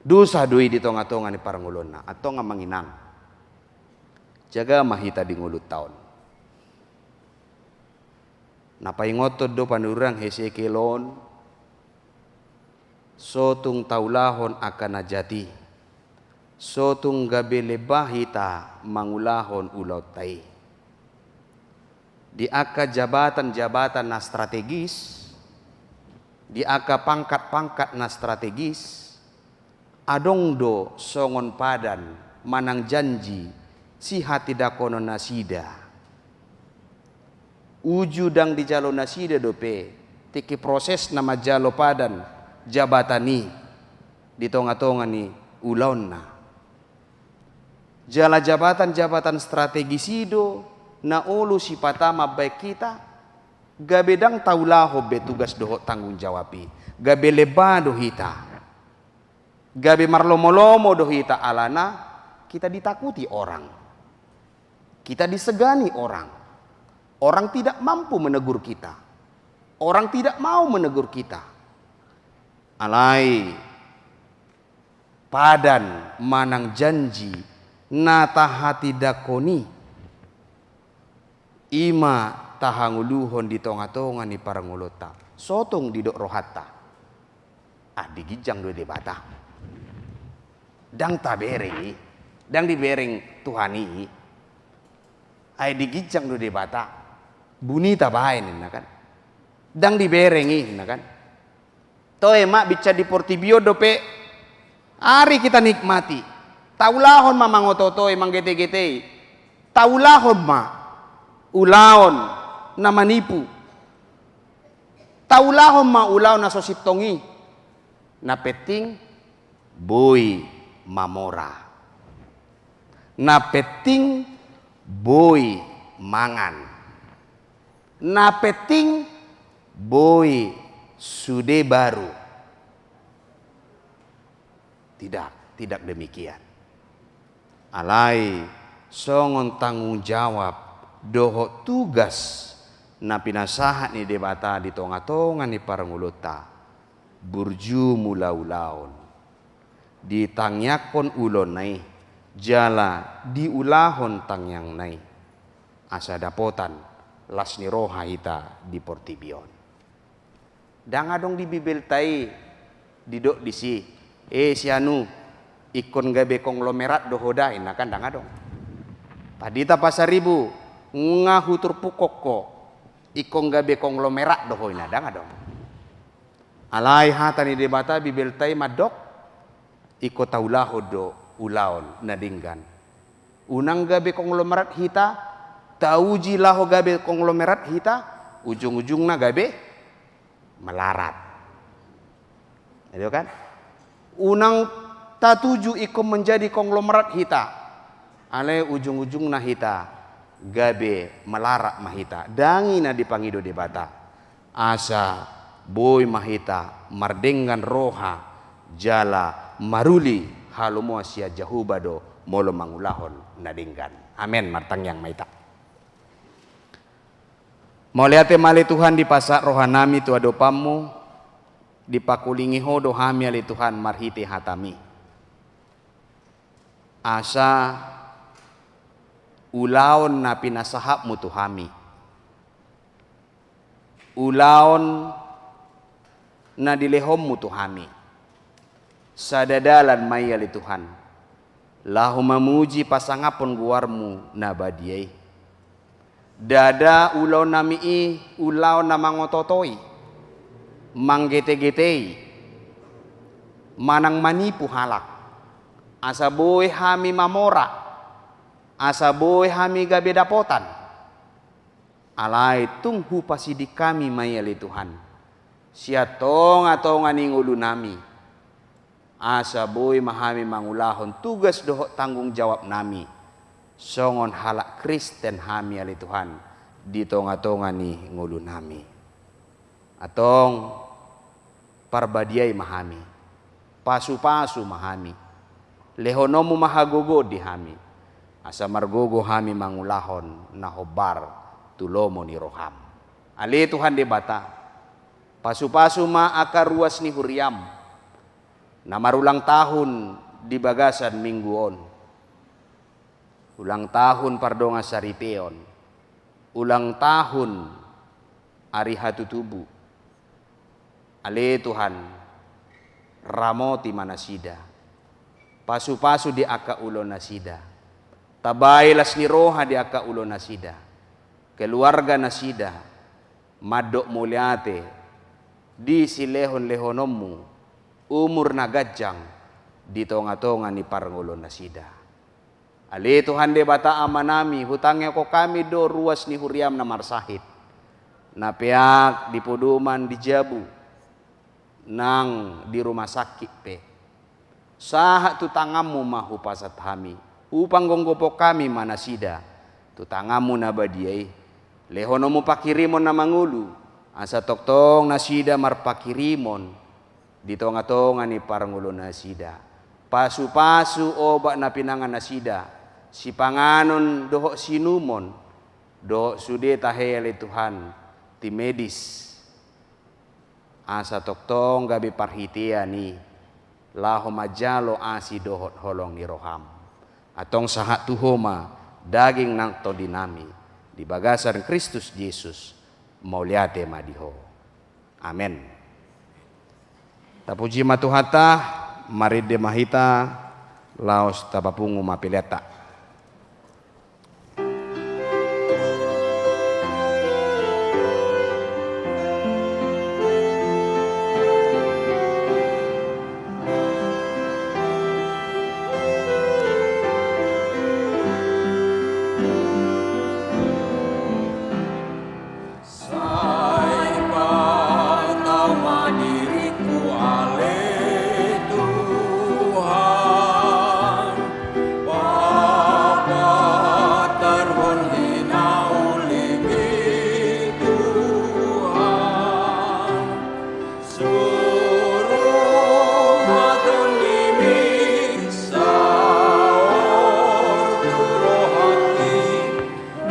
dosa do i di tonga-tonga ni parngoluonna. Antong amang inang, jaga ma hita di ngolunta on. Na paingothon do panurirang Hesekiel on, so tung taulahon angka na jat i, so tung gabe lemba hita mangulahon ulaonta i. Di angka jabatan-jabatan na strategis, di angka pangkat-pangkat na strategis, adong do songon padan manang janji sihatindanghonon nasida. Uju ndang dijalo nasida dope, tingki prosesna manjalo padan jabatan i di tonga-tonga ni ulaonna. Jala jabatan-jabatan strategis i do na olo sipata mambahen hita gabe ndang taulahon be tugas dohot tanggung jawab i, gabe lemba do hita. Gabe marlomo-lomo do hita alana kita ditakuti orang. Kita disegani orang. Orang tidak mampu menegur kita. Orang tidak mau menegur kita. Alai padan manang janji na tahatindangkon i, i ma tahangoluhon di tonga-tonga ni parngoluonta. So tung didok rohanta, ah, di ginjang do Debata. Ndang tabereng i, ndang dibereng Tuhan i. Ai di ginjang do Debata. Buni tabaen, inna kan? Ndang dibereng i, inna kan? Toe ma, binsar di portibi on dope, ari hita nikmati. Taulahon ma mangoto-otoi, manggete-getei. Taulahon ma ulaon na manipu. Taulahon ma ulaon na so sintong i. Na penting boi mamora. Na penting boi mangan. Na penting boi sude baru. Tidak, tidak demikian. Alai songon tanggung jawab dohot tugas na pinasahat ni Debata di tonga-tonga ni parngoluonta, burju mangula ulaon. ditangiangkon ulaonna i, jala diulahon tangiangna i, asa dapotan las ni roha hita di portibi on. Ndang adong di Bibelta i didok disi, eh, si anu, ingkon gabe konglomerat do ho da, inna kan ndang adong. Pandita Pasaribu, nunga huturpuk ho, ingkon gabe konglomerat do ho, inna ndang adong. Alai hata ni Debata, Bibelta i mandok, ingkon taulahon do ulaon na denggan. Unang gabe konglomerat hita, tauji laho gabe konglomerat hita, ujung-ujungna gabe melarat. Gitu kan? Unang tatuju ingkon menjadi konglomerat hita, alai ujung-ujungna hita gabe melarat ma hita. Ndang i na dipangido Debata. Asa boi ma hita mardenggan roha jala maruli halomoan sian Jahowa do molo mangulahon na denggan. Amen. Martangiang ma hita. Mauliate ma ale Tuhan, dipasahat rohanami tu adopanmu, dipakulingi ho do hami ale Tuhan marhite hataMi. Asa ulaon na pinasahatmu tu hami, ulaon na dilehonmu tu hami, sada dalan ma i ale Tuhan, laho mamuji pasangaphon goarmu na badia i. Ndada ulaonnami i ulaon na mangoto-otoi, manggete-getei, manang manipu halak, asa boi hami mamora, asa boi hami gabe dapotan. Alai tung hupasiding hami ma i ale Tuhan, sian tonga-tonga ni ngolunami, asa boi ma hami mangulahon tugas dohot tanggung jawabnami songon halak Kristen hami ale Tuhan di tonga-tonga ni ngolunami. Antong parbadiai ma hami, pasu-pasu ma hami, lehononmu ma hagogoon di hami, asa margogo hami mangulahon na hombar tu lomo ni roham. Ale Tuhan Debata, pasu-pasu ma angka ruas ni huriam na marulang tahun di bagasan minggu on. Ulang tahun pardongansaripeon, ulang tahun ari hatutubu. Ale Tuhan, ramoti ma nasida, pasu-pasu di angka ulaonnasida, tabai las ni roha di angka ulaonnasida, keluarganasida, mandok mauliate di silehon-lehononmu umur na ganjang di tonga-tonga ni parngoluonnasida. Ale Tuhan Debata Amanami, hutangiangkon hami do ruas ni huriam na marsahit, na peak di podoman di jabu, nang di rumah sakit pe. Sahat tu tanganmu ma hupasahat hami, hupanggophon hami ma nasida tu tanganmu na badia i. Lehononmu panghirimon na mangolu, asa tongtong nasida marpanghirimon di tonga-tonga ni parngoluonnasida. Pasu-pasu obat na pinangannasida, sipanganon dohot siinumon, dohot sude tahe ale Tuhan, tim medis, asa tongtong gabe parhitean i laho manjalo asi dohot holong ni roham. Antong sahat tu Ho ma daging nang tondinami di bagasan Kristus Jesus. Mauliate ma di Ho. Amen. Tapuji ma Tuhanta, marende ma hita, laos tapapungu ma peleanta. Sai patau ma diringku ale Tuhan, papatarhon hinaulimi Tuhan. Surung ma tondimi saor tu rohangki,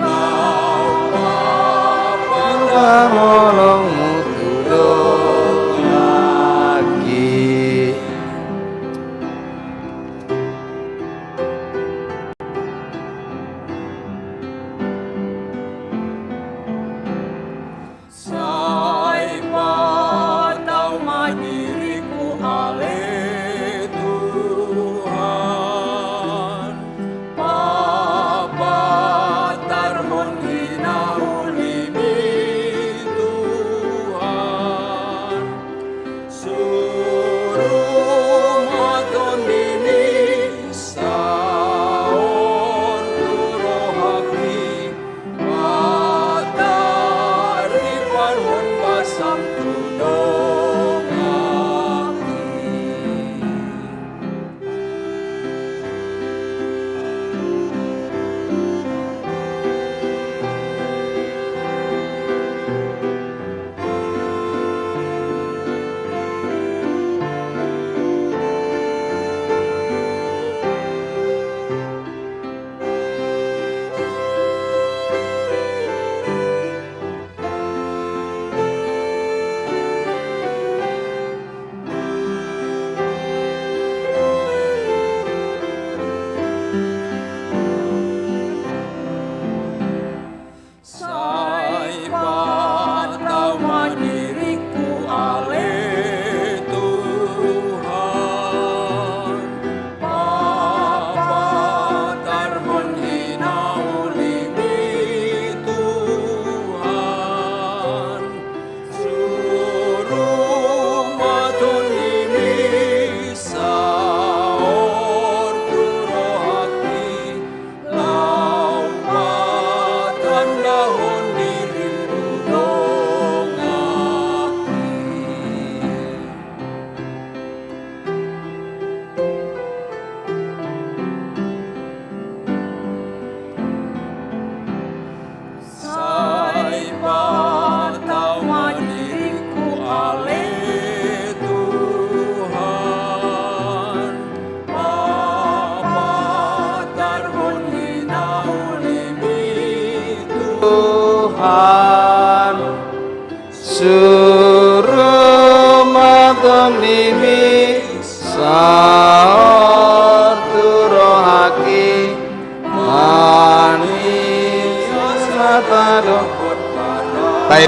laho papatarhon holongmu tu donganki.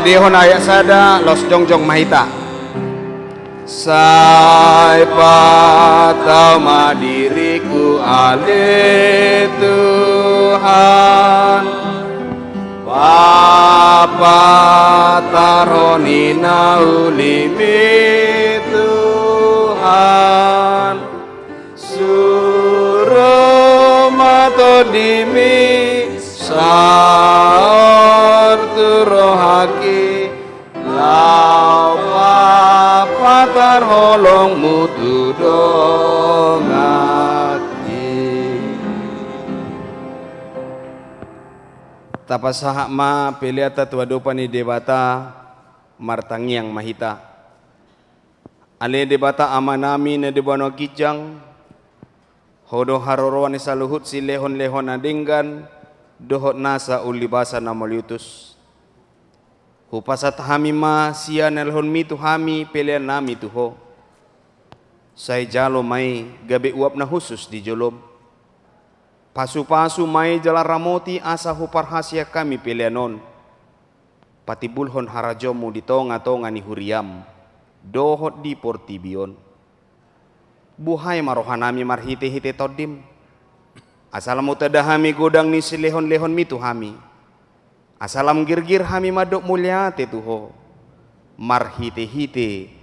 Dihon ayat sada, laos jongjong ma hita. Sai patau ma diringku ale Tuhan, papatarhon i na ulimi Tuhan. Suru ma tondimi saor tu rohangki, laho papatar holongmu tu donganki. Tapasahat ma peleanta tu adopan ni Debata, martangiang ma hita. Ale Debata Amanami na di banua ginjang, Ho do haroroan ni saluhut silehonlehon na denggan dohot nasa umbasa na mauliutus. Hupasahat hami ma sian na nilehonmi tu hami peleannami tu Ho. Sai jalo ma i gabe uap na hushus di jolom. Pasupasu ma i jala ramoti asa huparhaseang hami pelean on patimbulhon harajaonmu di tongatonga ni huriam dohot di portibi on. Buhai ma rohanami marhitehite Tondim, asa lam hutanda hami godang ni silehonlehonmi tu hami, asa lam girgir hami mandok mauliate tu Ho, marhitehite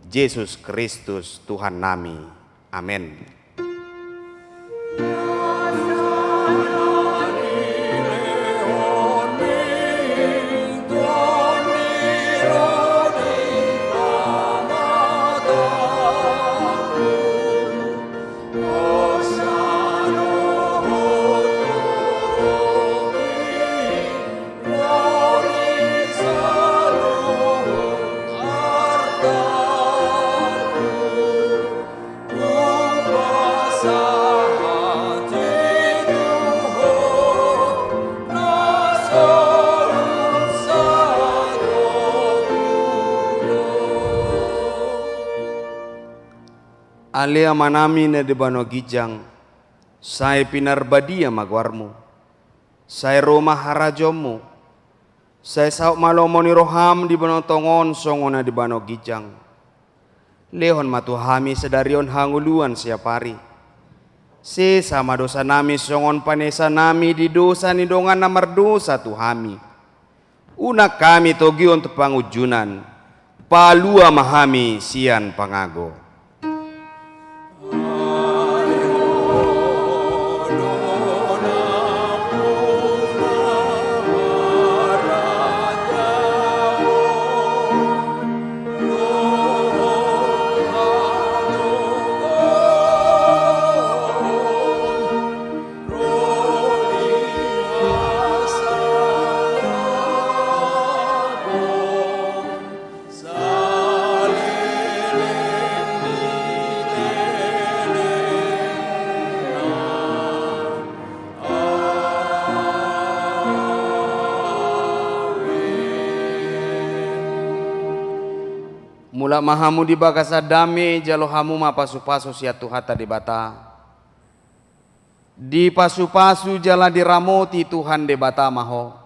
Jesus Kristus Tuhannami. Amen. Ale Amanami na di banua ginjang, sai pinarbadia ma goarmu. Sai ro ma harajaonmu. Sai saut ma lomo ni roham di banua tonga on songon na di banua ginjang. Lehon ma tu hami sadari on hangoluan siapari. Sesa ma dosanami songon panesanami di dosa ni dongan na mardosa tu hami. Unang hami togihon tu pangunjunan. Palua ma hami sian pangago. Mulak ma hamu di bagasan dame, jalo hamu ma pasupasu sian Tuhanta Debata. Dipasupasu jala diramoti Tuhan Debata ma ho.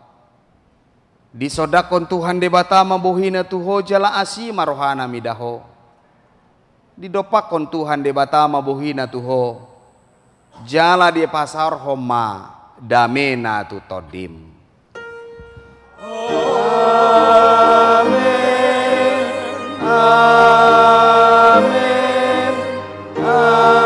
Disondangkon Tuhan Debata ma bohina tu ho jala asi ma rohana mida ho. Didompakkon Tuhan Debata ma bohina tu ho. Jala dipasaorhon ma damena tu tondim. Amen. Amen. Amen.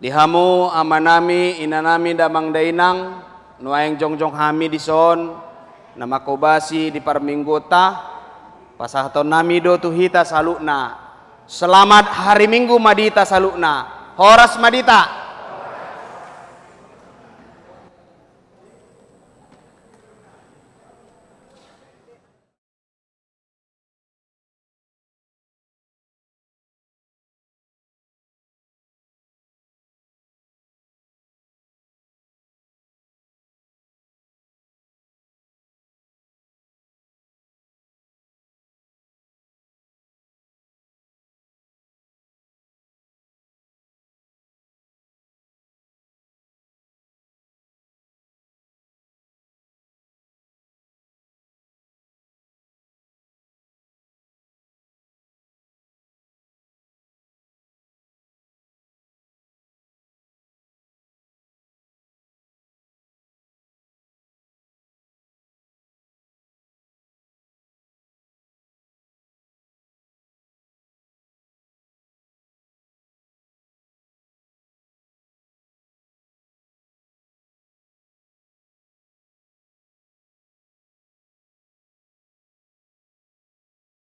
Di hamu amanami, inanami, damang dainang, nuaeng jongjong hami dison, na manghobasi di parmingguonta, pasahatonnami do tu hita saluhutna. Selamat hari Minggu ma di hita saluhutna. Horas ma di hita.